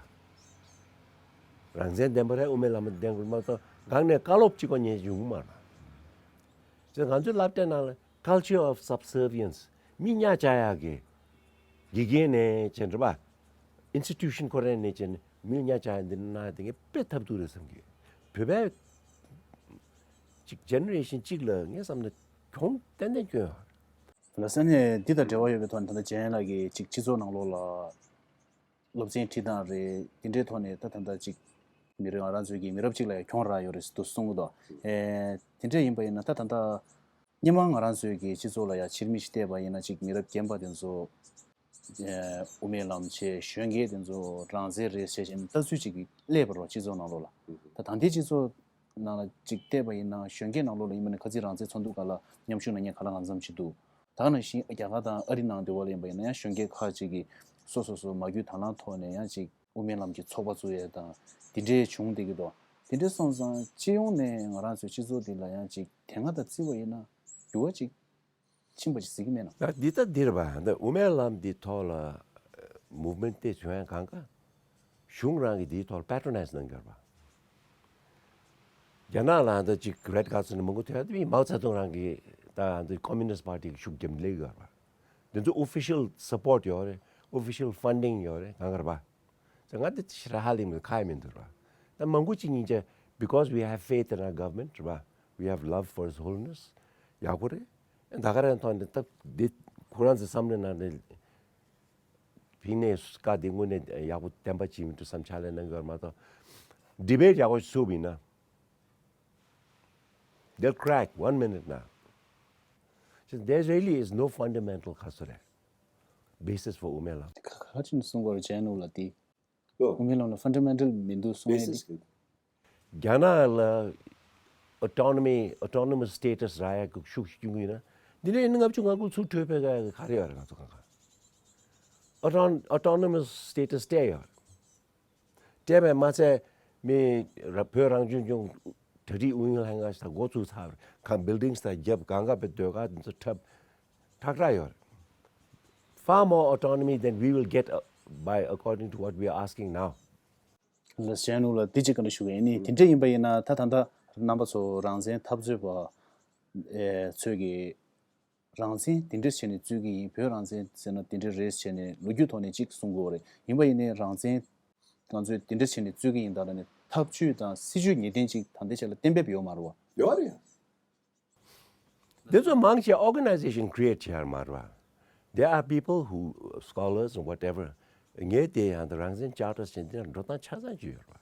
རང་བཙན་ལྡན་པ་རེད། དབུ་མའི་ལམ་ལྡན་དགོས་རེད་མ་གཏོགས་སྒང་ནས་བཀའ་སློབ་གཅིག་པོ་ཉན་ཡོང་གི་མ་རེད་པ། བྱས་ཙང་ང་ཚོའི་སློབ་གྲྭའི་ནང་ལ་culture of subservience མི་གཉའ་བཅག་ཡག་གི་དགེ་རྒན་ནས་བྱས་རེད་པ། ཨིན་སི་ཊི་ཊུ་ཤན་ཁོ་རང་ནས་བྱས་ནས་མི་གཉའ་བཅག་ཡག་འདི་གནང་ཡག་དེ་ངས་དཔེ་ཐབས་སྡུག་རེད་བསམ་གི། བོད་པའི་གཅིག་ཇེ་ནེ་རེ་ཤན་གཅིག་ལ་ངས་བསམ་ན་གྱོང་ཏན་ཏན་སྐྱོན་ཡོད་རེད། ལགས་སོ། ཨ་ནི་འདི་དང་འབྲེལ་བ་ཡོད་པའི་ཐོག་ནས་ད་ལྟ་འཇམ་དབྱངས་ལགས་ཀྱིས་ཅིག་སྤྱི་ཚོགས་ནང་ལོགས་ལ་སློབ་ཚན་ཁྲིད་སྟངས་རེད། དེ་འདྲའི་ཐོག་ནས་ད་ད་ལྟ་ཅིག་མི་རབས་ང་རང་ཚོའི་གི་མི་རབས་གཅིག་ལ་ཡང་གྱོང་རག་ཡོད་རེད་ཟེར་དུ་གསུང་གི་འདུག་ཨེ་དེ་འདྲ་ཡིན་པ་ཡིན་ན་ད་ད་ལྟ་སྔོན་མ་ང་རང་ཚོའི་གི་སྤྱི་ཚོགས་ལ་ཡང་ཕྱིར་མིག་ཅིག་བལྟས་པ་ཡིན་ན་ཅིག་མི་རབས་རྒན་པ་དེ་ཚོ་ཨེ་དབུ་མའི་ལམ་བྱས་གཞོན་སྐྱེས་དེ་ཚོ་རང་བཙན་རེད་ཟེར་བྱས་ནས་ལྟ་ཚུལ་ཅིག་གི་སླེབས་པ་རེད་སྤྱི་ཚོགས་ནང་ལོགས་ལ། ད་ད་ལྟའི་སྤྱི་ཚོགས་ནང་ལ་ཅིག་བལྟས་པ་ཡིན་ན་གཞོན་སྐྱེས་ནང་ལོགས་ལ་ཡིན་པ་ནི་ཁ་ཚིག་རང་བཙན་འཚོལ་འདུག་ག་ལ་མཉམ་ཞུགས་གནང་མཁན་ག་ལ་གང་འཚམ་ཅིག་འདུག་ད་ག་ནང་བཞིན་རྒྱ་གར་དང་ཨ་རི་ནང་དེ་བ་ལ་ཡིན་པ་ཡིན་ན་ཡང་གཞོན་སྐྱེས་ཁག་ཅིག་གིས་སོ་སོ་སོ་མ་བརྒྱུད་དང་བླངས་ཐོག་ནས་ཡང་ཅིག་དབུ་མའི་ལམ་གྱི་ཚོགས་པ་བཙུགས་ཡས་དང་དེ་འདྲའི་བྱུང་བསྡད་ཀྱི་འདུག་དེ་འདྲ་སོང་ཙང་སྤྱི་ཡོངས་ནས་ང་རང་ཚོའི་སྤྱི་ཚོགས་འདི་ལ་ཡང་ཅིག་དེ་སྔ་དང་བརྩི་བ་ཡིན་ན་འགྱུར་བ་ཅིག་ཕྱིན་པ་ཅིག་གཟིགས་ཀྱི་མེད་ན། ད་འདི་ལྟ་འདིར་བ་འདི་དབུ་མའི་ལམ་འདི་ཐོག་ལ་movement་དེ་བྱུང་ཡ་གང་ག་གཞུང་རང་གིས་འདིའི་ཐོག་ལ་patronize་གནང་གི་ཡོད་རེད་པ། རྒྱ་ནག་ལ་འདི་ཅིག་Red Guards་ནས་མང་པོ་ཐོན་ཡ་དེ་མའོ་ཙེ་ཏུང་རང་གིས་ད་འདི་Communist Party་གི་ཤུགས་རྒྱབ་སླེབས་ཡོད་རེད་པ། འདི་ཚོ་official support་ཡོད་རེད། Official funding་ཡོད་རེད། གང་ག་རེད་པ། ཙང་ང་འདི་ཞེ་དྲག་ཧ་ལས་མི་འདུག་ཁ་ཡ་མི་འདུག་ར། ད་མང་པོ་ཅིག་སྙིང་རྗེ། Because we have faith in our government ར། We have love for His Holiness. ཡག་པོ་རེད། ད་ག་རང་ཐོག་འདི་ད་འདི་ཁོ་རང་ཚོའི་བསམ་བློའི་ནང་ནས་ཕིག་ནས་བཀའ་འདི་དངོས་གནས་ཡག་པོ་བདེན་པ་ཅིག་མི་འདུག་བསམ་ཕྱག་ལས་གནང་གི་ཡོད་མ་གཏོགས། Debate་ཡག་པོ་ཞིག་བཟོས་པ་ཡིན་ན། They'll crack one minute now. So there really is no fundamental ག་ཚོད་རེད། Basis for དབུ་མའི་ལམ། ག་ག་ཅིག་གསུང་དགོས་རེད་ཇན་ནུ་ལ་དེ། ཨོ། དབུ་མའི་ལམ་ལ་fundamental་མི་འདུག་གསུང་ཡས་དེ། རྒྱ་ནག་ལ་autonomy, autonomous status་རག་ཡ་གི་ཤུགས་ཤིག་སྐྱོན་གྱི་ཡིན་ན། འདི་ནས་ཡིན་ན་ལྔ་བཅུ་ང་དགུ་ཚུར་འཕྲོས་ཕེབས་ཡ་གི་ག་རེ་ཡོད་རེད་ང་ཚོ་གང་ག Auton- autonomous status་སྤྲད་ཡོད་རེད། སྤྲད་པས་མ་ཚད་མི་ར- བོད་རང་སྐྱོང་ལྗོངས་གྲ་སྒྲིག་ཨུ་ཡོན་ལྷན་ཁང་ཞིག་ད་འགོ་ཚུགས་ཚར་རེད། གང་buildings་ད་རྒྱབ་གང་ག་པའི་ཟློས་གར་འདི་ཚོ་འཁྲབ་ཁྲག་ཁྲག་ཡོད་རེད། Far more autonomy than we will get uh, by according to what we are asking now. ལགས་ཇན་ནུ་ལ་འདི་གཅིག་བཀའ་འདྲི་ཞུ་གི་ཡིན། ནི་དེ་འདྲ་ཡིན་པ་ཡིན་ན་ད་ད་ལྟ་རྣམ་པ་ཚོ་རང་བཙན་འཐབ་རྩོད་པ་ཨེ་ཚོས་ཀྱི་རང་བཙན་དེ་འདྲ་བྱས་ནས་རྩོད་ཀྱི་ཡིན། བོད་རང་བཙན་ཟེར་ན་དེ་འདྲ་རེད་བྱས་ནས་ལོ་རྒྱུས་ཐོག་ནས་གཅིག་གསུང་གི་ཡོད་རེད། ཡིན་པ་ཡིན་ནའི་རང་བཙན་ང་ཚོས་དེ་འདྲ་བྱས་ནས་རྩོད་ཀྱི་ཡིན་ད་ལ་ནི་ཐབས་ཇུས་དང་སྲིད་ཇུས་ངེས་གཏན་གཅིག་ད་ལྟའི་ཆ་ལ་གཏན་འབེབས་ཡོད་མ་རེད་བ། ཡོད་རེད། དེ་ཚོ་མང་ཆེ་organization་create་བྱས་མ་རེད་བ། There are people who, scholars and whatever, ངས་དེ་ཡང་དུ་རང་བཙན་བསྐྱར་གསོ་བྱེད་འདི་འགྲོ་སྟངས་ཆ་ཚང་ཅིག་ཡོད་རེད་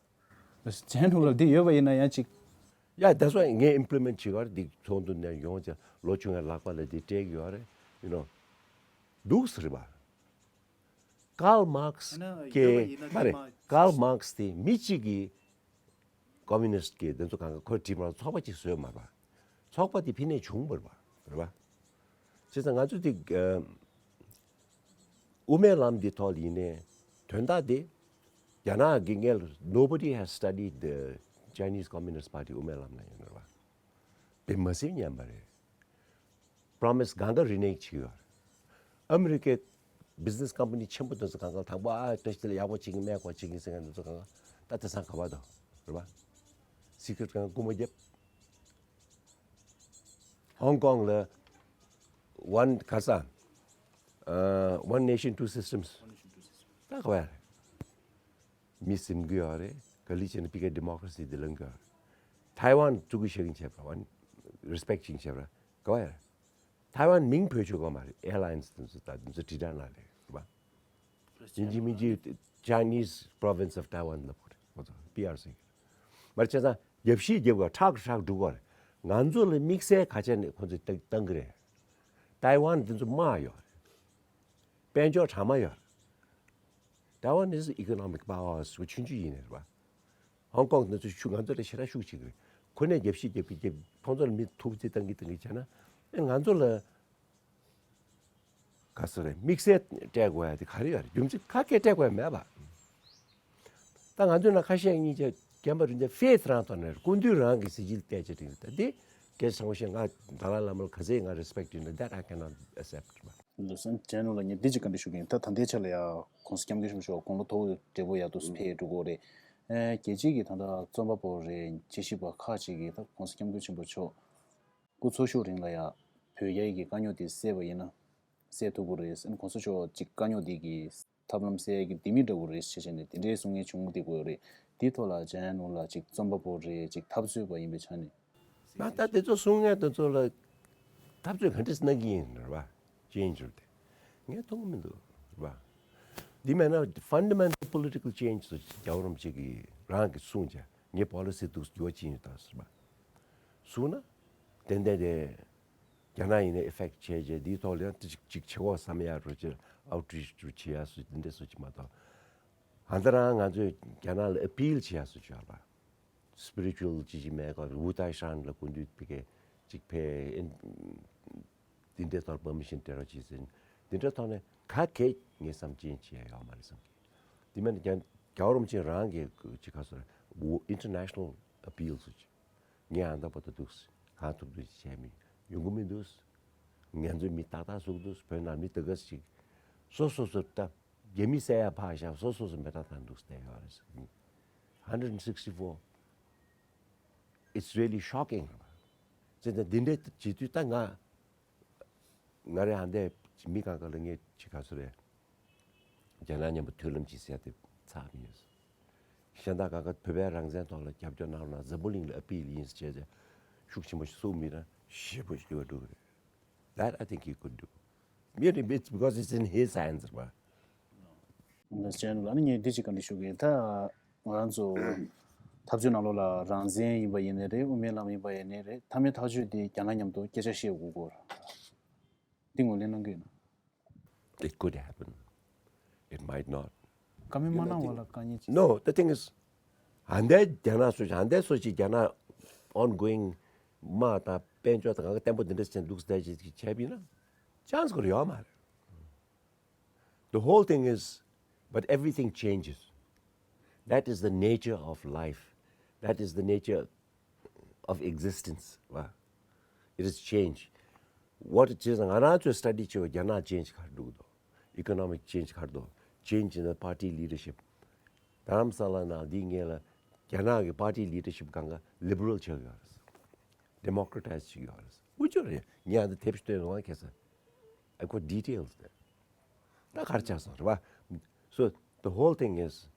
བ། ཇན་ནུ་ལ་འདི་ཡོད་པ་ཡིན་ན་ཡང་ཅིག་ཡ་that's why་ངས་implement་བྱེད་ཀར་འདི་ཚོགས་འདུ་ནས་ཡོང་ཅེ་ལོ་ཆུང་ངའི་ལག་པ་ལ་འདི་སྤྲད་ཀྱི་ཡོད་རེད། You know, འདུག་ཟེར་བ། Karl Marx་གི་མ་རེད། Karl Marx་དེ་མི་གཅིག་གིས་communist་གི་དེ་ཚོ་གང་ག་ཁོས་བྲིས་མ་ཚོགས་པ་གཅིག་བཟོས་མ་རེད་བ། ཚོགས་པ་དེ་ཕི་ནས་བྱུང་བ་རེད་བ། རེད་བ། བྱས་ཙང་ང་ཚོ་དེ་དབུ་མའི་ལམ་འདི་ཐོག་ལ་ཡིན་ནའི་དོན་དག་དེ་རྒྱ་ནག་གི་སྔོན་ལ་nobody has studied the Chinese Communist Party་དབུ་མའི་ལམ་ལ་ཡིན་རེད་བ། དེ་མ་ཟིན་ཉམས་པ་རེད། Promise་གང་ག་རི་ནེག་བྱེད་ཀྱི་ཡོད་རེད། ཨ་མི་རི་ཀའི་business company་ཆེན་པོ་དེ་ཚོ་གང་ག་དང་པོ་ཨ་བཀྲ་ཤིས་བདེ་ལེགས་ཡག་པོ་བྱེད་ཀྱི་མེད་གོ་བྱེད་ཀྱི་ཟེར་མཁན་དེ་ཚོ་གང་ག་ད་དེང་སང་ག་བ་དང་རེད་བ། Secret་གང་སྐུ་མ་རྒྱབ། Hong Kong་ལ་one ག་ས་ཨ་one nation two systems་ད་ག་བ་ཡ་རེད། མི་སེམས་གུ་ཡོད་རེད། ག་ལི་བྱས་ན་ཕི་ཀའི་democracy་དེ་ལང་གི་ཡོད་རེད། Taiwan་བཙུགས་ཀྱི་བཤད་ཀྱིན་བྱས་པ་one respect་བྱེད་ཀྱིན་བྱས་པ་ག་བ་ཡ་རེད། Taiwan་མིང་བོད་ཆོས་གོ་མ་རེད། Airlines་དེ་ཚོ་ད་དེ་ཚོ་དྲིལ་བསྒྲགས་གནང་རེད་རེད་པ། ཡིན་གཅིག་མིན་གཅིག་Chinese province of Taiwan་ལབ་དགོས་རེད་ཁོ་ཚོ་པི་ཨར་སི་གི་མ་རེད། བྱས་ཙང་རྒྱབ་བཤིག་རྒྱབ་ག་ཁྲག་ཁྲག་འགྲོ་གི་རེད། ང་ཚོ་ལ་དམིགས་བསལ་ག་ཆ་ནས་ཁོ་ཚོས་བཏང་བཏང་གི་རེད། Taiwan་དེ་ཚོ་དམག་ཡོད་རེད། དཔལ་འབྱོར་གྲ་མ་ཡོད་རེད། Taiwan is economic powerhouse་ཆུང་ཆུང་ཡིན་ནས་རེད་པ། Hong Kong་དེ་ཚོ་ཤུགས་ང་ཚོ་ལས་ཞེ་དྲག་ཤུགས་ཆེ་གི་རེད། ཁོ་ནས་རྒྱབ་བཤིག་རྒྱབ་ཀྱི་རྒྱབ་ཁོང་ཚོ་ལ་མི་ཐུབ་ཚེ་བཏང་གི་བཏང་གི་བྱས་ན་ཨེ་ང་ཚོ་ལ་ག་ཚོད་རེད་དམིགས་བསལ་སྤྲད་དགོས་ཡ་དེ་ག་རེ་ཡོད་རེད། རྒྱུ་མཚན་ཁ་སྐད་སྤྲད་དགོས་ཡ་མེད་པ། ད་ང་ཚོ་ན་ཁ་ཤས་གཉིས་ཀྱི་རྒན་པ་རིན་ཆེན་faith་རང་ཐོག་ནས་སྐུ་མདུན་རང་གི་གཟི་བརྗིད་བལྟས་བྱས་དྲན་ད་དེ་སྐད་ཆ་ཆེན་པོ་བཤད། ང་དཱ་ལའི་བླ་མ་ལ་ག་ཚད་ང་respect་ཡོད་ན་that I cannot accept། ལགས་སོ། ཇན་ནུ་ལགས་ངས་འདི་གཅིག་བཀའ་འདྲི་ཞུ་གི་ཡིན། ད་ད་ལྟའི་ཆ་ལ་ཡ་༸གོང་ས་༸སྐྱབས་མགོན་ཆེན་པོ་མཆོག་དགུང་ལོ་མཐོ་པོ་བགྲེས་པོ་ཡག་ཏུ་ཕེབས་འགྲོ་གི་ཡོད་རེད། ཨེ་རྒྱལ་སྤྱིའི་གི་ད་ལྟ་རྩོམ་པ་པོ་རེད་དཔྱད་ཞིབ་པ་ཁག་ཅིག་གིས་ད་༸གོང་ས་༸སྐྱབས་མགོན་ཆེན་པོ་མཆོག་སྐུ་འཚོ་བཞུགས་རིང་ལ་ཡ་བོད་རྒྱའི་གི་དཀའ་རྙོག་དེ་སེལ་བ་ཡིན་ན་སེལ་ཐུབ་ཀྱི་རེད། ཨ་ནི་༸གོང་ས་མཆོག་ཅིག་དཀའ་རྙོག་དེ་གི་ཐབས་ལམ་སེལ་ཡ་གི་ལྡེ་མིག་འདྲ་བོ་རེད་ཟེར་བྱས་ནས་དེ་འདྲའི་གསུང་མཁན་བྱུང་བསྡད་ཀྱི་ཡོད་རེད། དེའི་ཐོག་ལ་ཇན་ནུ་ལགས་ཅིག་རྩོམ་པ་པོ་རེད་ཅིག་འཐབ་རྩོད་པ་ཡིན་པའི་ཆ་ནས། ང་ད་དེ་ཚོ་གསུང་མཁན་དེ་ཚོ་ལ་འཐབ་རྩོད་ག་འདྲས་གནང་གི་ཡིན་རེད་བ། change རེད་དེ། ངས་མཐོང་གི་མི་འདུག་རེད་པ། འདི་མེད་ན་fundamental political change ཟེར་རྒྱལ་བ་རིན་པོ་ཆེ་གིས་རང་གིས་གསུངས་བྱས་ངའི་policy འདུག་འགྱུར་བ་ཕྱིན་ཡོད་ད་ཟེར་བ། གསུངས་ན་ཏན་ཏན་དེ་རྒྱ་ནག་ཡིན་ན་effect བྱས་རྗེས་འདིའི་ཐོག་ལ་ཡང་ཅིག་ཅིག་བྱེད་དགོས་བསམ་ཡ་རུ་ཅིག་outreach རུ་བྱེད་ཡ་སུ་འདི་འདྲ་སུ་ཅིག་མ་གཏོགས། ཨ་ད་རང་ང་ཚོས་རྒྱ་ནག་ལ་appeal བྱེད་ཡ་སུ་ཅིག་ཡོད་པ། spiritual ཅི་ཞིག་མེད་ཀ་ཝུ་ཏའི་ཧྲན་ལ་སྐུ་མདུན་ཕ་གི་ཅིག་ཕེ་ཨིན། དེ་འདྲའི་ཐོག་permission སྤྲད་རོགས་བྱེད་ཟེར། དེ་འདྲའི་ཐོག་ནས་ག་གེ་ངས་བསམ་ཅན་བྱེད་ཡ་ཡོད་མ་རེད་བསམ་གི། དེ་མིན་རྒྱ་རྒྱལ་བ་རིན་པོ་ཆེ་རང་གི་ཅིག་ག་ཟེར་international appeal སུ་ཅིག་ངས་ཨ་ད་པོ་ད་འདུག་གང་ཐུབ་ཐུབ་བྱས་མི་ཡོང་གི་མི་འདུག་ང་ཚོའི་མི་ཏག་ཏག་ཟུག་འདུག་བོད་ནང་མི་དེ་ག་ཞིག་སོ་སོ་སོ་ད། རྒྱ་མི་བསད་ཡ་ཕར་བཞག་སོ་སོ་སོ་མེ་ཏྲ་བཏང་འདུག་བསྡད་ཡོད་རེད། Hundred sixty four, it's really shocking. ཟེར་ཏེ་འདི་འདྲའི་བྱེད་དུས་ད་ང་ང་རེ་ཧ་འདས་མི་གང་ག་ལ་ངས་ཅི་ག་སུ་རེད། རྒྱ་ནག་མཉམ་པོ་མཐུན་ལམ་ཅིག་ཟེར་ཏེ་ཚར་མི་ཡོད། གཞན་དག་གང་ག་བོད་པའི་རང་བཙན་ཐོག་ལ་རྒྱབ་སྐྱོར་གནང་རོགས་གནང་འཛམ་བུ་གླིང་ལ་appeal ཡིན་ཟེར་བྱས་ཏེ་ཤུགས་ཆེན་པོ་ཞིག་གསུངས་མི་ན་ཞེ་པོ་ཞིག་འགྲོ་གི་རེད། That I think he could do. Maybe it's because it's in his hands, right? Understand. ལ་ནི་ངས་འདི་ཅིག་བཀའ་འདྲི་ཞུ་གི་ཡིན། ད་ང་རང་ཚོ་འཐབ་རྩོད་ནང་ལོགས་ལ་རང་བཙན་ཡིན་པ་ཡིན་ནའི་རེད། དབུ་མའི་ལམ་ཡིན་པ་ཡིན་ནའི་རེད། མཐའ་མའི་ཐག་གཅོད་དེ་རྒྱ་ནག་མཉམ་དུ་སྐད་ཆ་བཤད་དགོས་སྐོར་འདི་ངོས་ལེན་གནང་གི་ཡོད་ན། It could happen. It might not. བཀའ་མོལ་མ་གནང་བ་ལ་དཀའ་ངལ་ཅི། No, the thing is, ཧ་འདས་རྒྱ་ནག་སོ་ཅིག་ཧ་འདས་སོ་ཅིག་རྒྱ་ནག་ongoing དམག་དང་དཔལ་འབྱོར་དང་གང་ག་བརྟན་པོ་འདི་འདྲ་ཞིག་འདུག་ཟེར་ཅིག་བྱས་པ་ཡིན་ན་chance ཁོ་ར་ཡོད་མ་རེད། The whole thing is, but everything changes. That is the nature of life. That is the nature of existence. Wow. It is change. What it is, ང་རང་ཚོའི་study བྱས་པ་རྒྱ་ནག་change ག་རེ་འགྲོ་གི་འདུག economic change ག་རེ་འདུག change in the party leadership. རྡ་རམ་ས་ལ་ནང་འདི་ངེད་ལ་རྒྱ་ནག་གི་party leadership གང་ག་liberal ཆགས་ཡོད་རེད། democratize བྱེད་ཀྱི་ཡོད་རེད། འུ་ཅོ་རེད། ངས་ཨ་འདི་དེབ་ཞིག་བཏོན་ཡོང་བ་ཁེ་ས། I got details there. ད་ག་རེ་ཆགས་སོང་རེད་བ། So the whole thing is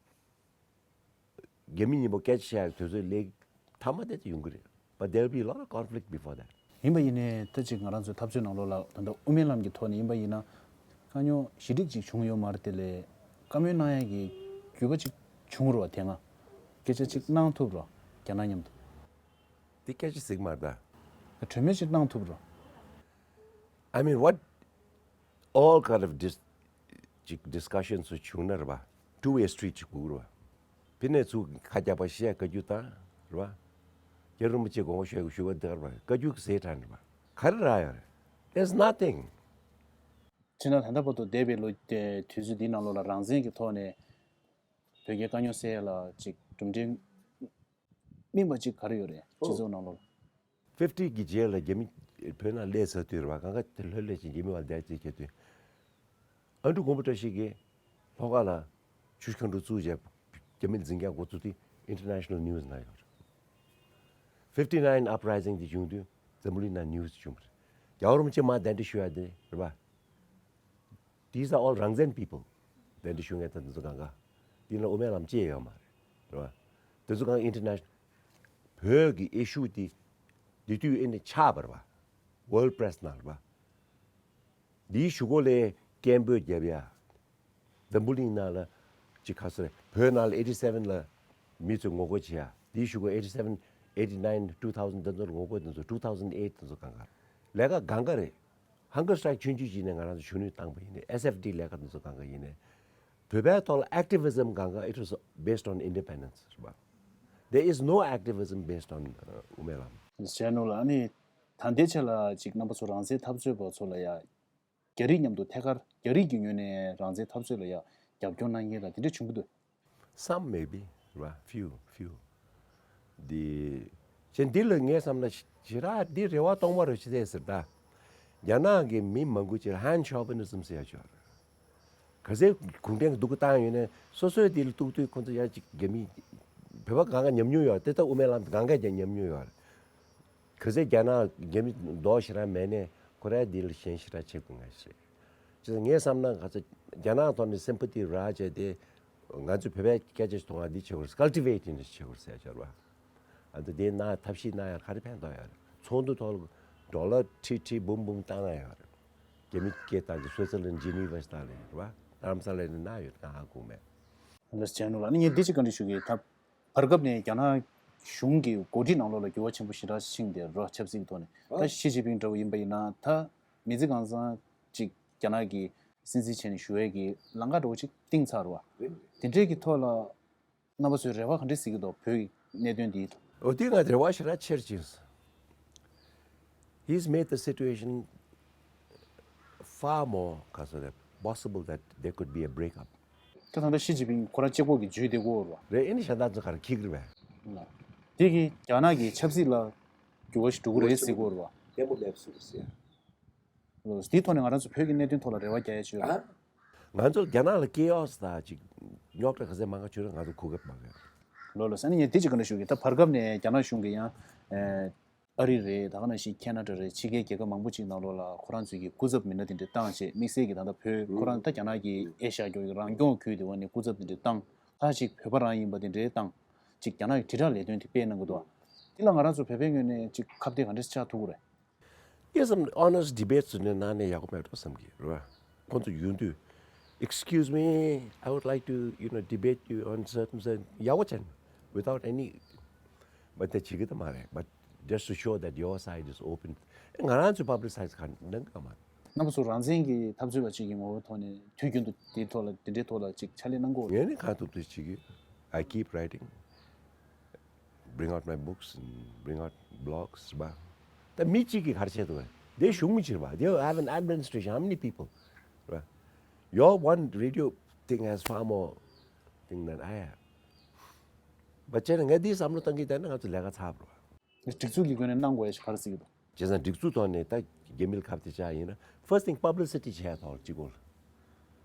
རྒྱ་མི་གཉིས་པོ་སྐད་ཆ་བཤད་ཡག་དུས་ཚོད་སླེབས་མཐའ་མ་དེ་དེ་ཡོང་གི་རེད། But there will be a lot of conflict before that. ཡིན་པ་ཡིན་ནའི་ད་ཅིག་ང་རང་ཚོའི་འཐབ་རྩོད་ནང་ལོགས་ལ་ད་ལྟ་དབུ་མའི་ལམ་གྱི་ཐོག་ནས་ཡིན་པ་ཡིན་ན་དཀའ་རྙོག་ཞེ་འགྲིག་ཅིག་བྱུང་ཡོད་མ་རེད་དེ་ལས་བཀའ་མོལ་གནང་ཡག་གི་རྒྱུ་བ་ཅིག་བྱུང་རུང་བ་དེ་སྔ་སྐད་ཆ་ཅིག་གནང་ཐུབ་རོགས་རྒྱ་ནག་མཉམ་དུ། དེ་སྐད་ཆ་ཟིག་མ་རེད་ད། གྲོས་མོལ་ཅིག་གནང་ཐུབ་རོགས། I mean, what all kind of dis ཅིག་discussion སུ་བྱུང་ན་རེད་པ། Two way street ཅིག་དགོས་རེད་པ། ཕི་ནས་ཚུར་ཁ་རྒྱག་པ་ཤི་ཡ་བཀའ་བཀྱོན་བཏང་རེད་པ། རྒྱལ་བ་རིན་པོ་ཆེ་དགོངས་པ་ཞུ་ཞུ་བ་འདི་རེད་པ། བཀའ་བཀྱོན་གྱི་ཟས་གྲངས་རེད་པ། ག་རེ་རག་ཡོད་རེད། There's nothing. ཕྱི་ནང་ད་ལྟ་བར་དུ་འདས་པའི་ལོ་དེ་དུས་ཚོད་འདིའི་ནང་ལོགས་ལ་རང་བཙན་གྱི་ཐོག་ནས་བོད་རྒྱའི་དཀའ་རྙོག་སེལ་ཡ་ལ་ཅིག་གྲུབ་འབྲས་སྨིན་པ་ཅིག་ག་རེ་ཡོད་རེད། སྤྱི་ཚོགས་ནང་ལོགས་ལ། fifty གི་རྗེས་ལ་རྒྱ་མི་བོད་ནང་སླེབས་ཚར་དུས་རེད་པ། གང་ག་དེ་ལྷོད་ལྷོད་ཅིག་རྒྱ་མི་བ་བསྡད་ཅིག་བྱེད་དུས། ཨ་འབྲུག་མགོན་པོ་བཀྲ་ཤིས་ཀྱིས་ལྷོ་ཁ་ལ་ཆུ་ཤུར་ཁ་འབྲུག་བཙུགས་བྱས་རྒྱ་མི་འཛིན་རྒྱག་འགོ་བཙུགས་དུས་international news ནང་ཡོད་རེད། fifty nine uprising དེ་བྱུང་དུས་འཛམ་བུ་གླིང་ནང་news བྱུང་བ་རེད། རྒྱལ་བ་རིན་པོ་ཆེ་མར་གདན་འདྲེན་ཞུ་ཡ་དེ་རེད་པ། These are all རང་བཙན་people. དེ་འདྲ་ཞུ་མཁན་དང་དེ་ཚོ་གང་ག་དེ་ལ་དབུ་མའི་ལམ་ཅི་ཡང་ཡོད་མ་རེད། རེད་བ། དེ་ཚོ་གང་international བོད་ཀྱི་issue དེ་དེ་དུས་ཨེ་ནི་ཆགས་པ་རེད་བ། World Press ནང་རེད་བ། འདིའི་གཞུག་གུ་ལ་སྐད་འབོད་རྒྱབ་ཡ། འཛམ་བུ་གླིང་ནང་ལ་ཅིག་ག་ཟེར་བོད་ནང་ལ་eighty seven ལ་མི་ཚོས་ངོ་རྒོལ་བྱེད་ཡ། འདིའི་གཞུག་གུ་eighty seven, eighty nine, two thousand དེ་ཚོར་ངོ་རྒོལ་དེ་ཚོ། two thousand eight དེ་ཚོ་གང་ག་ལས་ཀ་གང་ག་རེད། Hunger strike ཆུང་ཆུང་བྱས་ནས་ང་རང་ཚོ་གཞོན་ནུས་བཏང་པ་ཡིན་ནའི་S F D ལས་ཀ་དེ་ཚོ་གང་ག་ཡིན་ནའི་བོད་པའི་ཐོག་ལ་activism གང་ག it was based on independence རེད་པ། There is no activism based on དབུ་མའི་ལམ། ཞལ་ནོར་ལ་ཨ་ནི་ད་ལྟའི་ཆ་ལ་ཅིག་རྣམ་པ་ཚོ་རང་བཙན་འཐབ་རྩོད་པ་ཚོ་ལ་ཡ་རྒྱ་རིགས་མཉམ་དུ་ཐད་ཀར་རྒྱ་རིགས་ཀྱི་ངོས་ནས་རང་བཙན་འཐབ་རྩོད་ལ་ཡ་རྒྱབ་སྐྱོར་གནང་མཁན་ལ་དེ་འདྲ་བྱུང་གི་འདུག Some maybe, right? Few, few. འདི་ཅན་འདི་ལ་ངས་བསམ་ན་ཞེ་དྲག་འདི་རེ་བ་གཏོང་བ་རེ་ཞིག་ཟེར་ད། རྒྱ་ནག་གི་མི་མང་པོ་ཅིག་ཧན་ཤོ་ཕི་ནི་ཟམ་ཟེར་ཡ་ཅིག་ཡོད་རེད། ག་ཚད་གུང་ཁྲན་གྱི་སྡུག་གུ་བཏང་ཡོད་ནས་སོ་སོའི་འདི་ལ་གཏུག་དུས་ཁོ་ཚོ་ཡ་ཅིག་རྒྱ་མི་བོད་པ་གང་ག་ཉམས་མྱོང་ཡོད་རེད། དེ་ལྟ་དབུ་མའི་ལམ་གང་ག་ཀྱང་ཉམས་མྱོང་ཡོད་རེད། ག་ཚད་རྒྱ་ནག་རྒྱ་མི་མདོག་ཞེ་དྲག་མེད་ནས་ཁོ་རའི་འདི་ལ་ཞེན་ཞེ་དྲག་བྱེད་དགོས་ངེས་ཤེས། ཅེས་ངས་བསམ་ན་ག་ཚད་རྒྱ་ནག་ཐོག་ནས་སེམ་པ་ཏི་རག་བྱས་ཏེ་ང་ཚོས་བོད་པའི་སྐད་ཆ་ཞིག་མཐོང་བ་འདི་བྱེད་དགོས། cultivate ནས་བྱེད་དགོས་ཟེར་བྱ་བ། ཨ་ད་དེ་ན་ཐབས་ཤེས་གནང་ཡ་ག་རེ་ཕན་ཐོགས་ཡ་རེད། ཚོགས་འདུ་ཐོག་ལ་ཌོ་ལར་ཁྲི་ཁྲི་འབུམ་འབུམ་བཏང་ན་ཡོད་རེད། རྒྱ་མི་སྐད་བཏང་གི་སུའི་ཙར་ལན་ཇི་ནི་ཝ་ཞིག་བཏང་ལེ་རེད་བ། རྡ་རམ་ས་ལ་ནས་ན་ཡོད་ང་ཧ་གོ་མེད། ལགས་སོ་ལགས་སོ། ཨ་ནི་ངས་འདི་ཅིག་བཀའ་འདྲི་ཞུ་གི་ཡིན། ད་བར་སྐབས་ནས་རྒྱ་ནག་གཞུང་གི་འགོ་ཁྲིད་ནང་ལོགས་ལ་འགྱུར་བ་ཆེན་པོ་ཞེ་དྲག་ཕྱིན་བསྡད་རོ། ཆབ་སྲིད་ཀྱི་ཐོག་ནས། ད་ཨ་ཞི་ཅིན་ཕིང་འདྲ་བོ་ཡིན་པ་ཡིན་ན་ད་མི་ཚེ་གང་ཚང་ཅིག་རྒྱ་ནག་གི་སྲིད་འཛིན་བྱས་ནས་བཞུགས་ཡས་ཀྱི་ལམ་ཁ་འདྲ་བོ་ཅིག་བཏིང་ཚར་རོ། རེད་རེད། དེ་འདྲས་ཀྱི་ཐོག་ལ་རྣམ་པ་ཚོས་རེ་བ་ག་འདྲས་གཟིགས་ཀྱི་འདུག་བོད་ཀྱི་གནད་དོན་འདིའི་ཐོག་འོ་དེ་ང་རེ་བ་ཞེ་དྲག་ཆེར་ཕྱིན། He's made the situation far more ག་ཚོད་རེད། Possible that there could be a break up. ད་ད་ལྟ་ཞི་ཅིན་ཕིང་ཁོ་རང་གཅིག་པོ་གི་ཇུས་དེ་གོ་ར། རེད། ཨེ་ནི་གཞན་དག་ཚོ་ག་རེ་འཁྱེར་གི་རེད་པས། དེ་གིས་རྒྱ་ནག་གི་ཆབ་སྲིད་ལ་འགྱུར་བ་ཞིག་འགྲོ་གི་རེད་ཟེར་གོ་ར། བརྟན་པོ་མེད་པ་བཟོ་གི་རེད་ཟེར། འདིའི་ཐོག་ནས་ང་རང་ཚོ་བོད་ཀྱི་གནད་དོན་ཐོག་ལ་རེ་བ་རྒྱག་ཡ་ཅིག་ཡོད་ལ། ང་ཚོ་རྒྱ་ནག་ལ་ཀེ་ཨོ་སི་དང་ཅིག་རྙོག་དྲ་ག་ཚད་མང་ག་བྱུང་ན་ང་ཚོ་གོ་སྐབས་མང་ག་ལོ་ལོ་ས་ནི་ངས་དེ་ཅིག་ག་འདྲ་ཞུ་གི། ད་བར་སྐབས་ནས་རྒྱ་ནག་གཞུང་གིས་ཡང་ཨ་རི་རེད། ད་ག་ནང་བཞིན་ཁེ་ན་ཌ་རེད། ཕྱི་རྒྱལ་རྒྱལ་ཁབ་མང་པོ་ཅིག་ནང་ལོགས་ལ་ཁོ་རང་ཚོའི་གི་སྐུ་ཚབ་མི་སྣ་དེ་འདྲ་བཏང་བྱས། དམིགས་བསལ་གྱི་ད་ལྟ་བོད་ཁོ་རང་ད་རྒྱ་ནག་གི་ཨེ་ཤ་ཡ་རང་སྐྱོང་ཁུལ་དེ་བ་ནས་སྐུ་ཚབ་དེ་འདྲ་བཏང་། ད་ཅིག་བོད་པ་རང་ཡིན་པ་དེ་འདྲ་བཏང་། ཅིག་རྒྱ་ནག་གི་དྲིལ་བསྒྲགས་ལས་དོན་དེ་སྤེལ་གནང་གི་འདུག་དེ་ལ་ང་རང་ཚོ་བོད་པའི་ངོས་ནས་ཅིག་ཁ་གཏད་ག་འདྲ་ཆགས་ཐུབ་ཀྱི་རེད། Yes, some honest debates ནས་ནང་ནས་ཡག་པོ་མེད་འགྲོ་བསམ་གྱི་རེད་བ། ཁོང་ཚོ་ཡོང་དུས། Excuse me, I would like to, you know, debate you on certain, certain ཡག་པོ་བྱས་ནས། Without any, but དེ་བྱེད་ཀྱི་ད་མ་རེད། But just to show that your side is open. ང་རང་ཚོས་publicize ག་གནང་གི་མ་རེད། རྣམ་པ་ཚོ་རང་བཙན་གྱི་འཐབ་རྩོད་པ་ཅིག་གི་ངོ་བོའི་ཐོག་ནས་དུས་རྒྱུན་དུ་དེའི་ཐོག་ལ་དེ་འདྲའི་ཐོག་ལ་ཅིག་ཕྱག་ལས་གནང་གི་ཡོད། ངས་ནི་གང་ཐུབ་ཐུབ་བྱེད་ཀྱི། I keep writing, bring out my books and bring out blogs རེད་པ། ད་མི་གཅིག་གིས་ག་རེ་བྱས་འདུག་གས། དེ་གཞུང་གཅིག་རེད་པ། They have an administration, how many people རེད་པ། Your one radio thing has far more thing than I have. But བྱས་ན་ངས་འདིའི་བསམ་བློ་བཏང་གི་བསྡད་ན་ང་ཚོ་ལས་ཀ་ཚར་བ་རེད་པ། སྒྲིག་འཛུགས་ཀྱི་སྒོ་ནས་གནང་དགོས་ཡ་ཞིག་ག་རེ་ཟེར་གྱི་འདུག་བྱས་ཙང་སྒྲིག་འཛུགས་ཐོག་ནས་ད་རྒྱ་མི་ལ་ཁ་གཏད་བཅག་ཡིན་ན། First thing, publicity བྱས་ཐོག་གཅིག་པོ་ལ།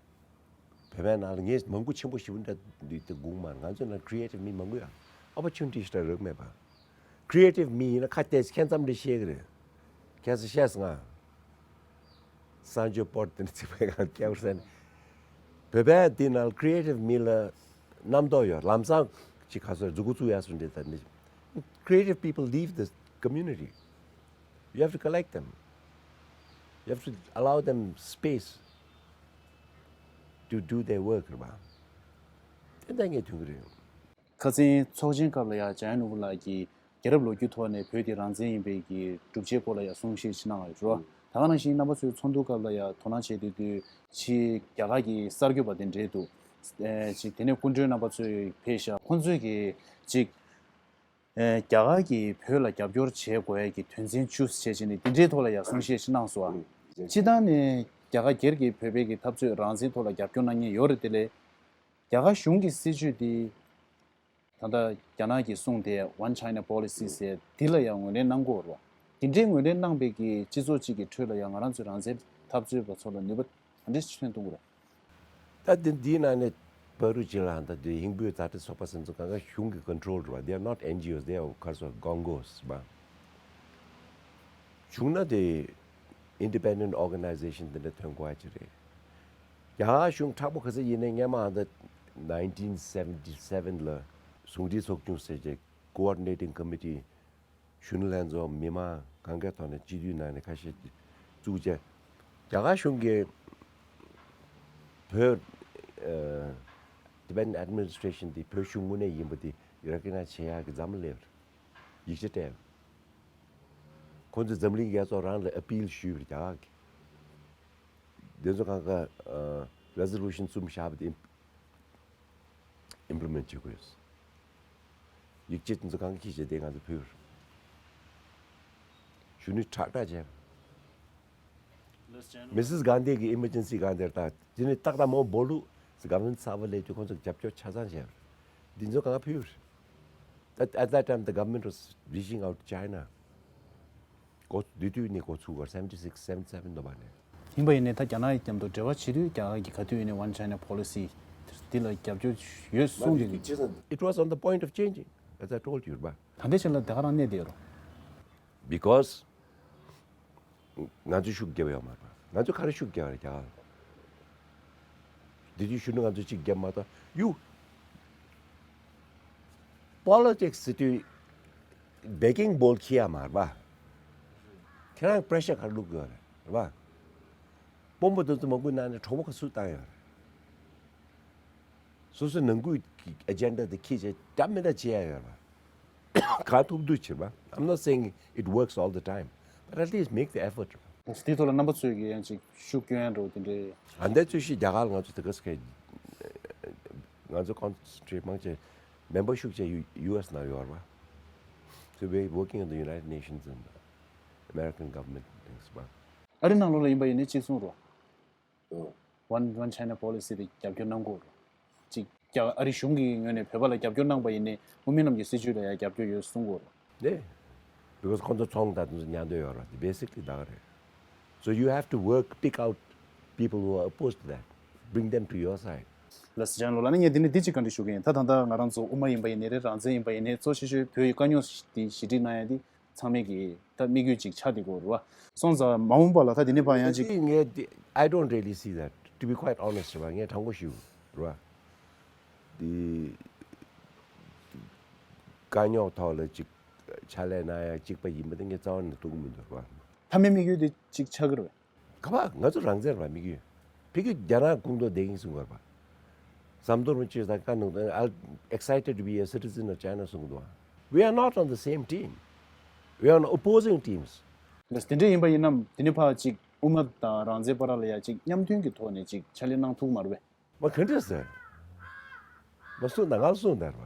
བོད་པའི་ནང་ལ་ངས་མང་པོ་ཆེན་པོ་ཞེ་པོ་འདྲ་འདུག་དེ་སྒུག་མ། ང་ཚོའི་ནང་creative མི་མང་པོ་ཡོད། Opportunity ཞེ་དྲག་རག་མེད་པ། Creative མི་ཡིན་ན་ཁ་གཏད་ཁྱད་མཚམས་འདྲ་ཤེས་ཀྱི་རེད། ཁྱེད་ཚོ་ཤེས་སོང་ང་། གསང་སྤྱོད་པོར་དེ་འདྲ་ཚིག་པའི་ངང་སྐྱེལ་ཟེར་ནས། བོད་པའི་འདི་ནང་creative མི་ལ་རྣམ་རྟོག་ཡོད། ལམ་སང་ཅིག་ག་ཚོད་མཛུ་གུ་བཙུགས་ཡ་སུ་འདྲ་ད་ནི། Creative people leave the community. You have to collect them. You have to allow them space to do their work རེད་པ། དེ་འདྲ་ངས་མཐོང་གི་རེད། ཁ་སང་ཚོགས་ཆེན་སྐབས་ལ་ཡ་འཇམ་དབྱངས་ནོར་བུ་ལགས་ཀྱིས་རྒྱལ་རབས་ལོ་རྒྱུས་ཐོག་ནས་བོད་དེ་རང་བཙན་ཡིན་པའི་གི་གྲུབ་ཆའི་སྐོར་ལ་ཡ་གསུང་བཤད་ཅིག་གནང་བ་ཡོད་རོ། ད་ག་ནང་བཞིན་རྣམ་པ་ཚོའི་ཚོགས་འདུ་སྐབས་ལ་ཡ་དོ་སྣང་བྱེད་དུས་དུས་ཕྱི་རྒྱ་གར་གྱི་གསར་འགོད་པ་དེ་འདྲས་འདུག་ཨེ་ཅིག་དེ་ནས་སྐུ་མགྲོན་རྣམ་པ་ཚོས་ཕེབས་ཤག་ཁོང་ཚོས་ཀྱི་ཅིག་ཨེ་རྒྱ་གར་གྱིས་བོད་ལ་རྒྱབ་སྐྱོར་བྱེད་དགོས་ཡ་གི་དོན་ཚན་བཅུ་བྱས་བྱས་ནས་དེ་འདྲའི་ཐོག་ལ་ཡ་གསུང་བཤད་ཅིག་གནང་སོང་ཨ། སྤྱིར་བཏང་ནས་རྒྱ་གར་སྒེར་གྱི་བོད་པའི་གི་འཐབ་རྩོད་རང་བཙན་ཐོག་ལ་རྒྱབ་སྐྱོར་གནང་མཁན་ཡོད་རེད། དེ་ལས་རྒྱ་གར་གཞུང་གི་སྲིད་བྱུས་དེ། ད་ལྟ་རྒྱ་ནག་གིས་གསུངས་ཏེ་One China Policy ཟེར་འདི་ལ་ཡང་ངོས་ལེན་གནང་དགོས་རེད་བ། འདི་འདྲའི་ངོས་ལེན་གནང་པའི་གི་སྤྱི་ཚོགས་གཅིག་གི་ཁྲོད་ལ་ཡང་ང་རང་ཚོའི་རང་བཙན་འཐབ་རྩོད་པ་ཚོ་ལ་ནུས་པ་ག་འདྲས་ཐོན་གཏོང་དགོས་རེད། ད་འདི་འདིའི་ནང་ནས་བར་དུ་ཅིག་ལ་ད་འདི་ཧིང་བོད་མཛའ་འབྲེལ་ཚོགས་པ་སོགས་ཚོ་གང་ག་གཞུང་གི་control རེད་བ། They are not N G Os, they are ག་རེ་ཟེར་དགོས་རེད་བ། བྱུང་ན་དེ་independent organization དེ་འདྲ་ཐོན་དགོས་ཡ་ཅིག་རེད། རྒྱ་གར་གཞུང་མཁྲེགས་པོ་ག་ཚོད་ཡིན་ནའི་སྔོན་མ་ཨ་ད་nineteen seventy seven ལ་ཟུང་འབྲེལ་ཚོགས་ཆུང་ཟེར་བྱས་coordinating committee གཞོན་ནུ་ལྷན་ཚོགས་མི་མང་གང་གའི་ཐོག་ནས་སྤྱི་འཐུས་ནང་ནས་ཁ་ཤས་ཀྱིས་བཙུགས་བྱས། རྒྱ་གར་གཞུང་གིས་བོད་ཨ་Tibetan administration དེ་བོད་གཞུང་དངོས་གནས་ཡིན་པ་དེ་recognize བྱེད་ཡག་གི་མཛད་མ་སླེབས་པར་ཡིག་ཆ་སྤྲད། ཁོང་ཚོས་འཛམ་གླིང་རྒྱལ་ཚོགས་རང་ལ་appeal ཞུས་པར་རྒྱ་གར་གྱིས། དེ་ཚོ་གང་ག་ཨ་resolution གསུམ་བཞག་པ་དེ་implement བྱེད་དགོས། ཡིག་ཆ་དེ་ཚོ་གང་ག་ཁྱེར་བྱས་དེ་ང་ཚོ་ཕུལ། གཞོན་ནུ་ཁྲག་ཁྲག་བྱས། Missus Gandhi གི་emergency གང་དེར་ད་དེ་ནི་ཏག་ཏག་མོ་སྦོ་ལུ་སི་government གསར་པ་སླེབས་དུས་ཁོང་ཚོ་རྒྱབ་སྐྱོར་ཆ་ཚང་བྱས། འདི་ཚོ་གང་ག་ཕུལ། At, at that time, the government was reaching out to China. གོ་དེ་དུས་ནས་འགོ་ཚུགས་པར་seventy six, seventy seven འདྲ་པོ་ནས། ཡིན་པ་ཡིན་ནའི་ད་རྒྱ་ནག་གི་མཉམ་དུ་འབྲེལ་བ་བྱེད་དུས་རྒྱ་གར་གྱིས་ག་དུས་ཡིན་ནའི་One China Policy འདི་ལ་རྒྱབ་སྐྱོར་ཡོད་གསུངས་ཏེ། It was on the point of changing, as I told you རེད་པ། ད་ལྟའི་ཆར་ལ་དེ་ག་རང་གནས་བསྡད་ཡོད་རེད། Because ང་ཚོས་ཤུགས་རྒྱབ་ཡོད་མ་རེད་པ། ང་ཚོས་ག་རེ་ཤུགས་རྒྱབ་རེད་རྒྱ་གར་ལ། འདི་དུས་གཞོན་ནུ་ང་ཚོས་གཅིག་རྒྱབ་མ་གཏོགས། You politics ཟེར་དུས་begging bowl འཁྱེར་ཡ་མ་རེད་པ། ཁྱེད་རང་pressure ག་རེ་བླུག་དགོས་རེད་པ། དཔོན་པོ་དེ་ཚོ་མ་བསྐུལ་གནང་ནས་གྲོགས་པོ་ཁ་སུ་བཏང་ཡོད་རེད། སོ་སོའི་ནང་ཁུལ་གྱི་ཨེ་ཇེན་ཌ་དེ་ཁྱེད་ཀྱིས་འདྲ་མི་འདྲ་བྱེད་ཡ་ཡོད་རེད་པ། གང་ཐུབ་ཐུབ་བྱེད་པ། I'm not saying it works all the time, but at least make the effort. དེའི་ཐོག་ལ་རྣམ་པ་ཚོས་ཀྱི་ཡང་ཅིག་ཤུགས་སྐྱོན་ཡ་འགྲོ་དེ་འདྲའི། ཨ་འདས་ཚོས་ཤིག་རྒྱ་གར་ལ་ང་ཚོ་དེ་ག་སྐད། ང་ཚོ་ཀོན་སེན་ཊི་རེཊ་མང་ཆེ་མེམ་བར་ཤུགས་ཆེ་ཡུ་ཡུ་ཨེས་ནང་ཡོད་རེད་པ། So we working in the United Nations and American government things, but ཨ་རི་ནང་ལོགས་ལ་ཡིན་པ་ཡིན་ནའི་གཅིག་གསུང་རོགས། One One China policy དེ་རྒྱབ་སྐྱོར་གནང་དགོས་རེད། གཅིག་རྒྱ་ཨ་རི་གཞུང་གི་ངོས་ནས་བོད་པ་ལ་རྒྱབ་སྐྱོར་གནང་པ་ཡིན་ནའི་དབུ་མའི་ལམ་གྱི་སྲིད་བྱུས་ལ་ཡང་རྒྱབ་སྐྱོར་ཡོད་གསུང་དགོས་རེད། ནས། Because ཁོང་ཚོ་ཚོང་དང་དེ་ཚོ་ཉར་འདོད་ཡོད་རེད། དེ་basically ད་ག་རེད། So you have to work, pick out people who are opposed to that, bring them to your side. ལགས་སོ། ལགས་ནས་ངས་འདི་ནས་འདི་གཅིག་བཀའ་འདྲི་ཞུ་གི་ཡིན། ད་ད་ལྟ་ང་རང་ཚོ་དབུ་མ་ཡིན་པ་ཡིན་ནའི་རེད། རང་བཙན་ཡིན་པ་ཡིན་ནའི་གཙོ་ཆེ་ཤོས་བོད་ཡིག་དཀའ་རྙོག་འདི་ཞི་འགྲིག་གནང་ཡ་འདི་ཚང་མས་ཀྱི་ད་དམིགས་ཡུལ་ཅིག་ཆགས་བསྡད་ཀྱི་ཡོད་རེད་པ། སོང་ཙང་མ་འོངས་པ་ལ་ད་འདི་ནས་ཕར་ཡང་ཅིག་ངས་འདི། I don't really see that, to be quite honest རེད་པ། ངས་དྲང་པོ་ཞུ་རེད་པ། འདི་དཀའ་རྙོག་ཐོག་ལ་ཅིག་ཕྱག་ལས་གནང་ཡ་གཅིག་པ་ཡིན་པ་དེ་ངས་རྩ་བ་ནས་ཐུགས་མི་འདུག་རེད་པ། མཐའ་མའི་དམིགས་ཡུལ་དེ་གཅིག་ཆགས་ཀྱི་རེད་པས། ག་པ་ང་ཚོ་རང་བཙན་རེད་པ། དམིགས་ཡུལ་ཕ་གི་རྒྱ་ནག་ཁོངས་གཏོགས་བསྡད་ཀྱིན་གསུང་གི་རེད་པ། ཟམ་གདོང་རིན་པོ་ཆེ་དང་བཀའ་གནང་དང་། Are excited to be a citizen of China གསུང་གི་འདུག་ཨ། We are not on the same team. We are on opposing teams. དེ་འདྲ་ཡིན་པ་ཡིན་ན་དེ་ནས་ཕར་ཅིག་དབུ་མ་དང་རང་བཙན་བར་ལ་ཡ་ཅིག་མཉམ་མཐུན་གྱི་ཐོག་ནས་ཅིག་ཕྱག་ལས་གནང་ཐུབ་མ་རེད་པས། མ་ག་འདྲ་ཟེར། མ་གསུངས་ད་ང་གསུངས་ད་རེད་པ།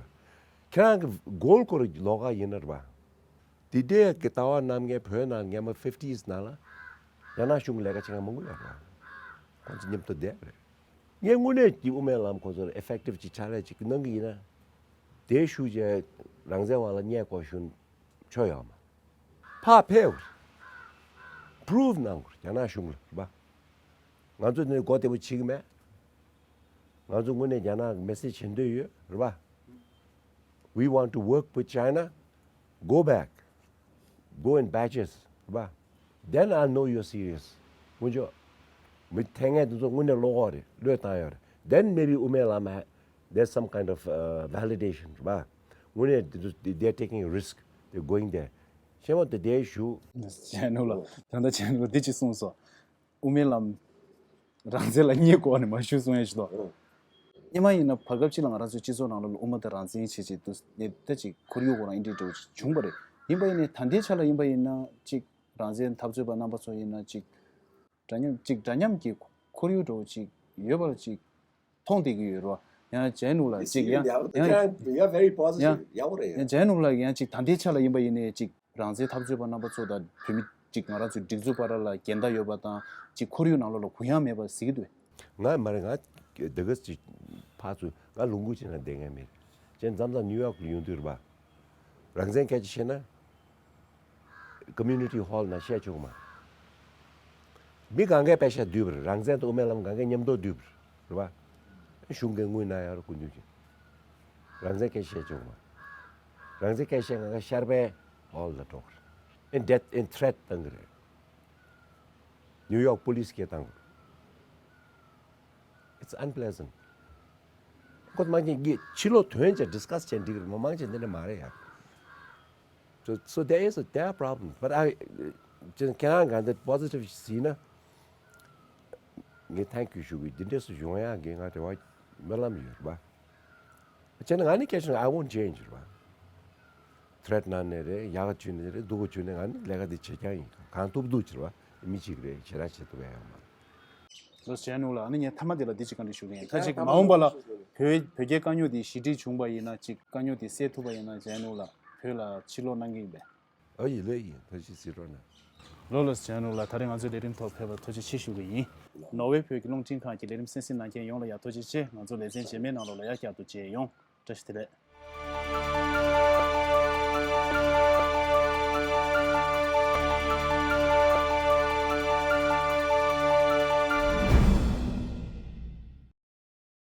ཁྱེད་རང་གི་མགོ་སྐོར་ལོགས་ཀ་ཡིན་ན་རེད་པ། དེ་འདྲའི་གི་ལྟ་བ་གནང་མཁན་བོད་ནང་སྔོན་མ་ཕིཕ་ཊིས་ནང་ལ་རྒྱ་ནག་གཞུང་གི་ལས་ཀ་བྱེད་མཁན་མང་པོ་ཡོད་རེད་པ། ཁོང་ཚོ་མཉམ་དུ་བསྡད་རེད། ངས་དངོས་གནས་ཀྱི་དབུ་མའི་ལམ་ཁོང་ཚོར་ཨེ་ཕེག་ཊིབ་ཅིག་ཕྱག་ལས་ཅིག་གནང་གི་ཡིན་ན། དེའི་ཤུགས་རྗེས་རང་བཙན་དབང་ལ་བསྙད་དགོས་ཞུ་ཆོག་ཡོད་མ། ཕར་ཕེབས། པུ་རུབ་གནང་དགོས་རྒྱ་ནག་གཞུང་ལ་རེད་པ། ང་ཚོ་འདི་ནས་མགོ་བདེ་པོ་བྱེད་ཀྱི་མེད། ང་ཚོ་དངོས་གནས་རྒྱ་ནག་གི་མེ་སེ་ཇི་བྱེད་འདོད་ཡོད་རེད་པ། We want to work with China. Go back. Go in batches རེད་པ། Then I know you're serious. དཀོན་མཆོག་མི་ཐེངས་ངས་འདི་ཚོ་དངོས་གནས་བློ་ཁོག་རེད། བློས་བཏང་ཡོད་རེད། Then maybe དབུ་མའི་ལམ་ཧ། There's some kind of uh, validation རེད་པ། དངོས་གནས་འདི་ཚོ་they- they're taking a risk, they're going there. ཤེས་མ་དེ་དེའི་ཞུ། ཇེ་ནུ་ལ་ད་ལྟ་ཇེ་ནུ་ལ་འདི་ཅི་གསུངས་སོ། དབུ་མའི་ལམ་རང་བཙན་ལ་བསྙད་དགོས་ནི་མ་ཞུ་གསུང་ཡ་ཞིག་ལོ། སྔོན་མ་ཡིན་ན་བར་སྐབས་ཅིག་ལ་ང་རང་ཚོའི་སྤྱི་ཚོགས་ནང་ལོགས་ལ་དབུ་མ་དང་རང་བཙན་བྱེད་ཅིག་ཏུ་ནས་ད་ཅིག་ཁོར་ཡུག་ཁོ་རང་ཨིན་འདྲའི་འདྲ་བོ་ཅིག་བྱུང་བ་རེད། ཡིན་པ་ཡིན་ནའི་ད་ལྟའི་ཆ་ལ་ཡིན་པ་ཡིན་ན་ཅིག་རང་བཙན་འཐབ་རྩོད་པ་རྣམ་པ་ཚོ་ཡིན་ན་ཅིག་འདྲ་མཉམ་ཅིག་འདྲ་མཉམ་གྱི་ཁོར་ཡུག་འདྲ་བོ་ཅིག་ཡོད་པ་ཅིག་མཐོང་བསྡད་ཀྱི་ཡོད་རེད་བ། ཡང་ཇེ་ནུ་ལ་ཅིག་ཡང་ཡང་ཡང་ཇེ་ནུ་ལ་ཡང་ཅིག་ད་ལྟའི་ཆ་ལ་ཡིན་པ་ཡིན་ནའི་ཅིག་རང་བཙན་འཐབ་རྩོད་པ་རྣམ་པ་ཚོ་དང་བོད་མི་ཅིག་ང་རང་ཚོའི་སྒྲིག་འཛུགས་བར་ལ་འགལ་ཟླ་ཡོད་པ་དང་ཅིག་ཁོར་ཡུག་ནང་ལོགས་ལ་གུ་ཡངས་མེད་པ་གཟིགས་ཀྱི་འདུག་ང་མ་རེད། ང་འདི་ག་ཅིག་ཕར་ཚུར་ང་ལུང་ཁུག་ཅིག་ན་བསྡད་མཁན་མེད། ཅན་མཚམས་མཚམས་ནིའུ་ཡོག་ལ་ཡོང་དུས་རེད་པ། རང་བཙན་སྐད་ཆ་བཤད་ན། ཀོ་མུ་ནི་ཊི་ཧོལ་ནང་བཤད་ཆོག་གི་མ། མི་གང་གས་པེ་ཤ་བསྡུས་པ་རེད། རང་བཙན་དང་དབུ་མའི་ལམ་གང་གས་མཉམ་དུ་བསྡུས་པ་རེད་པ། གཞུང་གིས་དངུལ་གནང་ཡ་རེད། སྐུ་མདུན་གྱིས་རང་བཙན་སྐད་ཆ་བཤད་ཆོག་གི་མ། རང་བཙན་སྐད་ཆ་གང་ག་ཤར་པའི་ཧོལ་ལ་འགྲོ་གི་རེད། ཨེ་ཌེཐ་ཨེ་ཐི་རེཊ་བཏང་གི་རེད། ནིའུ་ཡོག་པོ་ལི་སི་གིས་བཏང་གི་རེད། It's unpleasant. ཁོ་མང་ཆེ་གིས་ཕྱི་ལོགས་དོན་ཆེ་ཌིས་ཀ་སི་བྱས་འགྲིག་གི་རེད་མ། མང་ཆེ་འདི་འདྲ་མ་རེད་ཡ། So, so there is a, there are problems, but I, ཁྱེད་རང་གང་འདི་པོ་སི་ཊིབ་ཞིག་ཟིན་ན་ངས་ཐེང་ཀིའུ་ཞུ་གི། འདི་འདྲས་སུ་ཡོང་ཡག་གི་ང་རེ་བ་སྨོན་ལམ་ཡོད་རེད་པ། བྱས་ན་ང་ནི་སྐད་ཆ་I won't change རེད་པ། ཐི་རེཊ་གནང་ནས་རེད། ཡག་ག་བྱུང་ནས་རེད། སྡུག་ག་བྱུང་ནས་ང་ནི་ལས་ཀ་འདི་བྱེད་རྐྱང་ཡིན། གང་ཐུབ་ཐུབ་བྱེད་རེད་པ། མི་གཅིག་རེད། ཞེ་དྲག་བྱེད་ཐུབ་ཡ་ཡོད་མ་རེད། ལོ་ཇེ་ནུ་ལ་ཨ་ནི་ངས་མཐའ་མ་དེ་ལ་འདི་ཅིག་བཀའ་འདྲི་ཞུ་གི་ཡིན། ད་ཅིག་མ་འོངས་པ་ལ་བོད་བོད་རྒྱའི་དཀའ་རྙོག་འདི་ཞི་འགྲིག་བྱུང་པ་ཡིན་ན་ཅིག་དཀའ་རྙོག་འདི་སེལ་ཐུབ་པ་ཡིན་ན་ཇེ་ནུ་ལ་བོད་ལ་ཕྱིར་ལོག་གནང་གི་ཡིན་པས། ཨོ་ཡིན་ལོས་ཡིན། ཐུགས་རྗེ་གཟིགས་རོགས་གནང་། ལོ་ལོ་ཇེ་ནུ་ལ་ད་རེས་ང་ཚོའི་ལས་རིམ་ཐོག་ཕེབས་པར་ཐུགས་རྗེ་ཆེ་ཞུ་གི་ཡིན། ནོར་ཝེ་བོད་ཀྱི་རླུང་འཕྲིན་ཁང་གི་ལས་རིམ་གསན་གཟིགས་གནང་མཁན་ཡོངས་ལ་ཡང་ཐུགས་རྗེ་ཆེ། ང་ཚོ་ལེ་ཚན་རྗེས་མའི་ནང་ལོགས་ལ་ཡང་བསྐྱར་དུ་མཇལ་ཡོང་། བཀྲ་ཤིས་བདེ་ལེགས།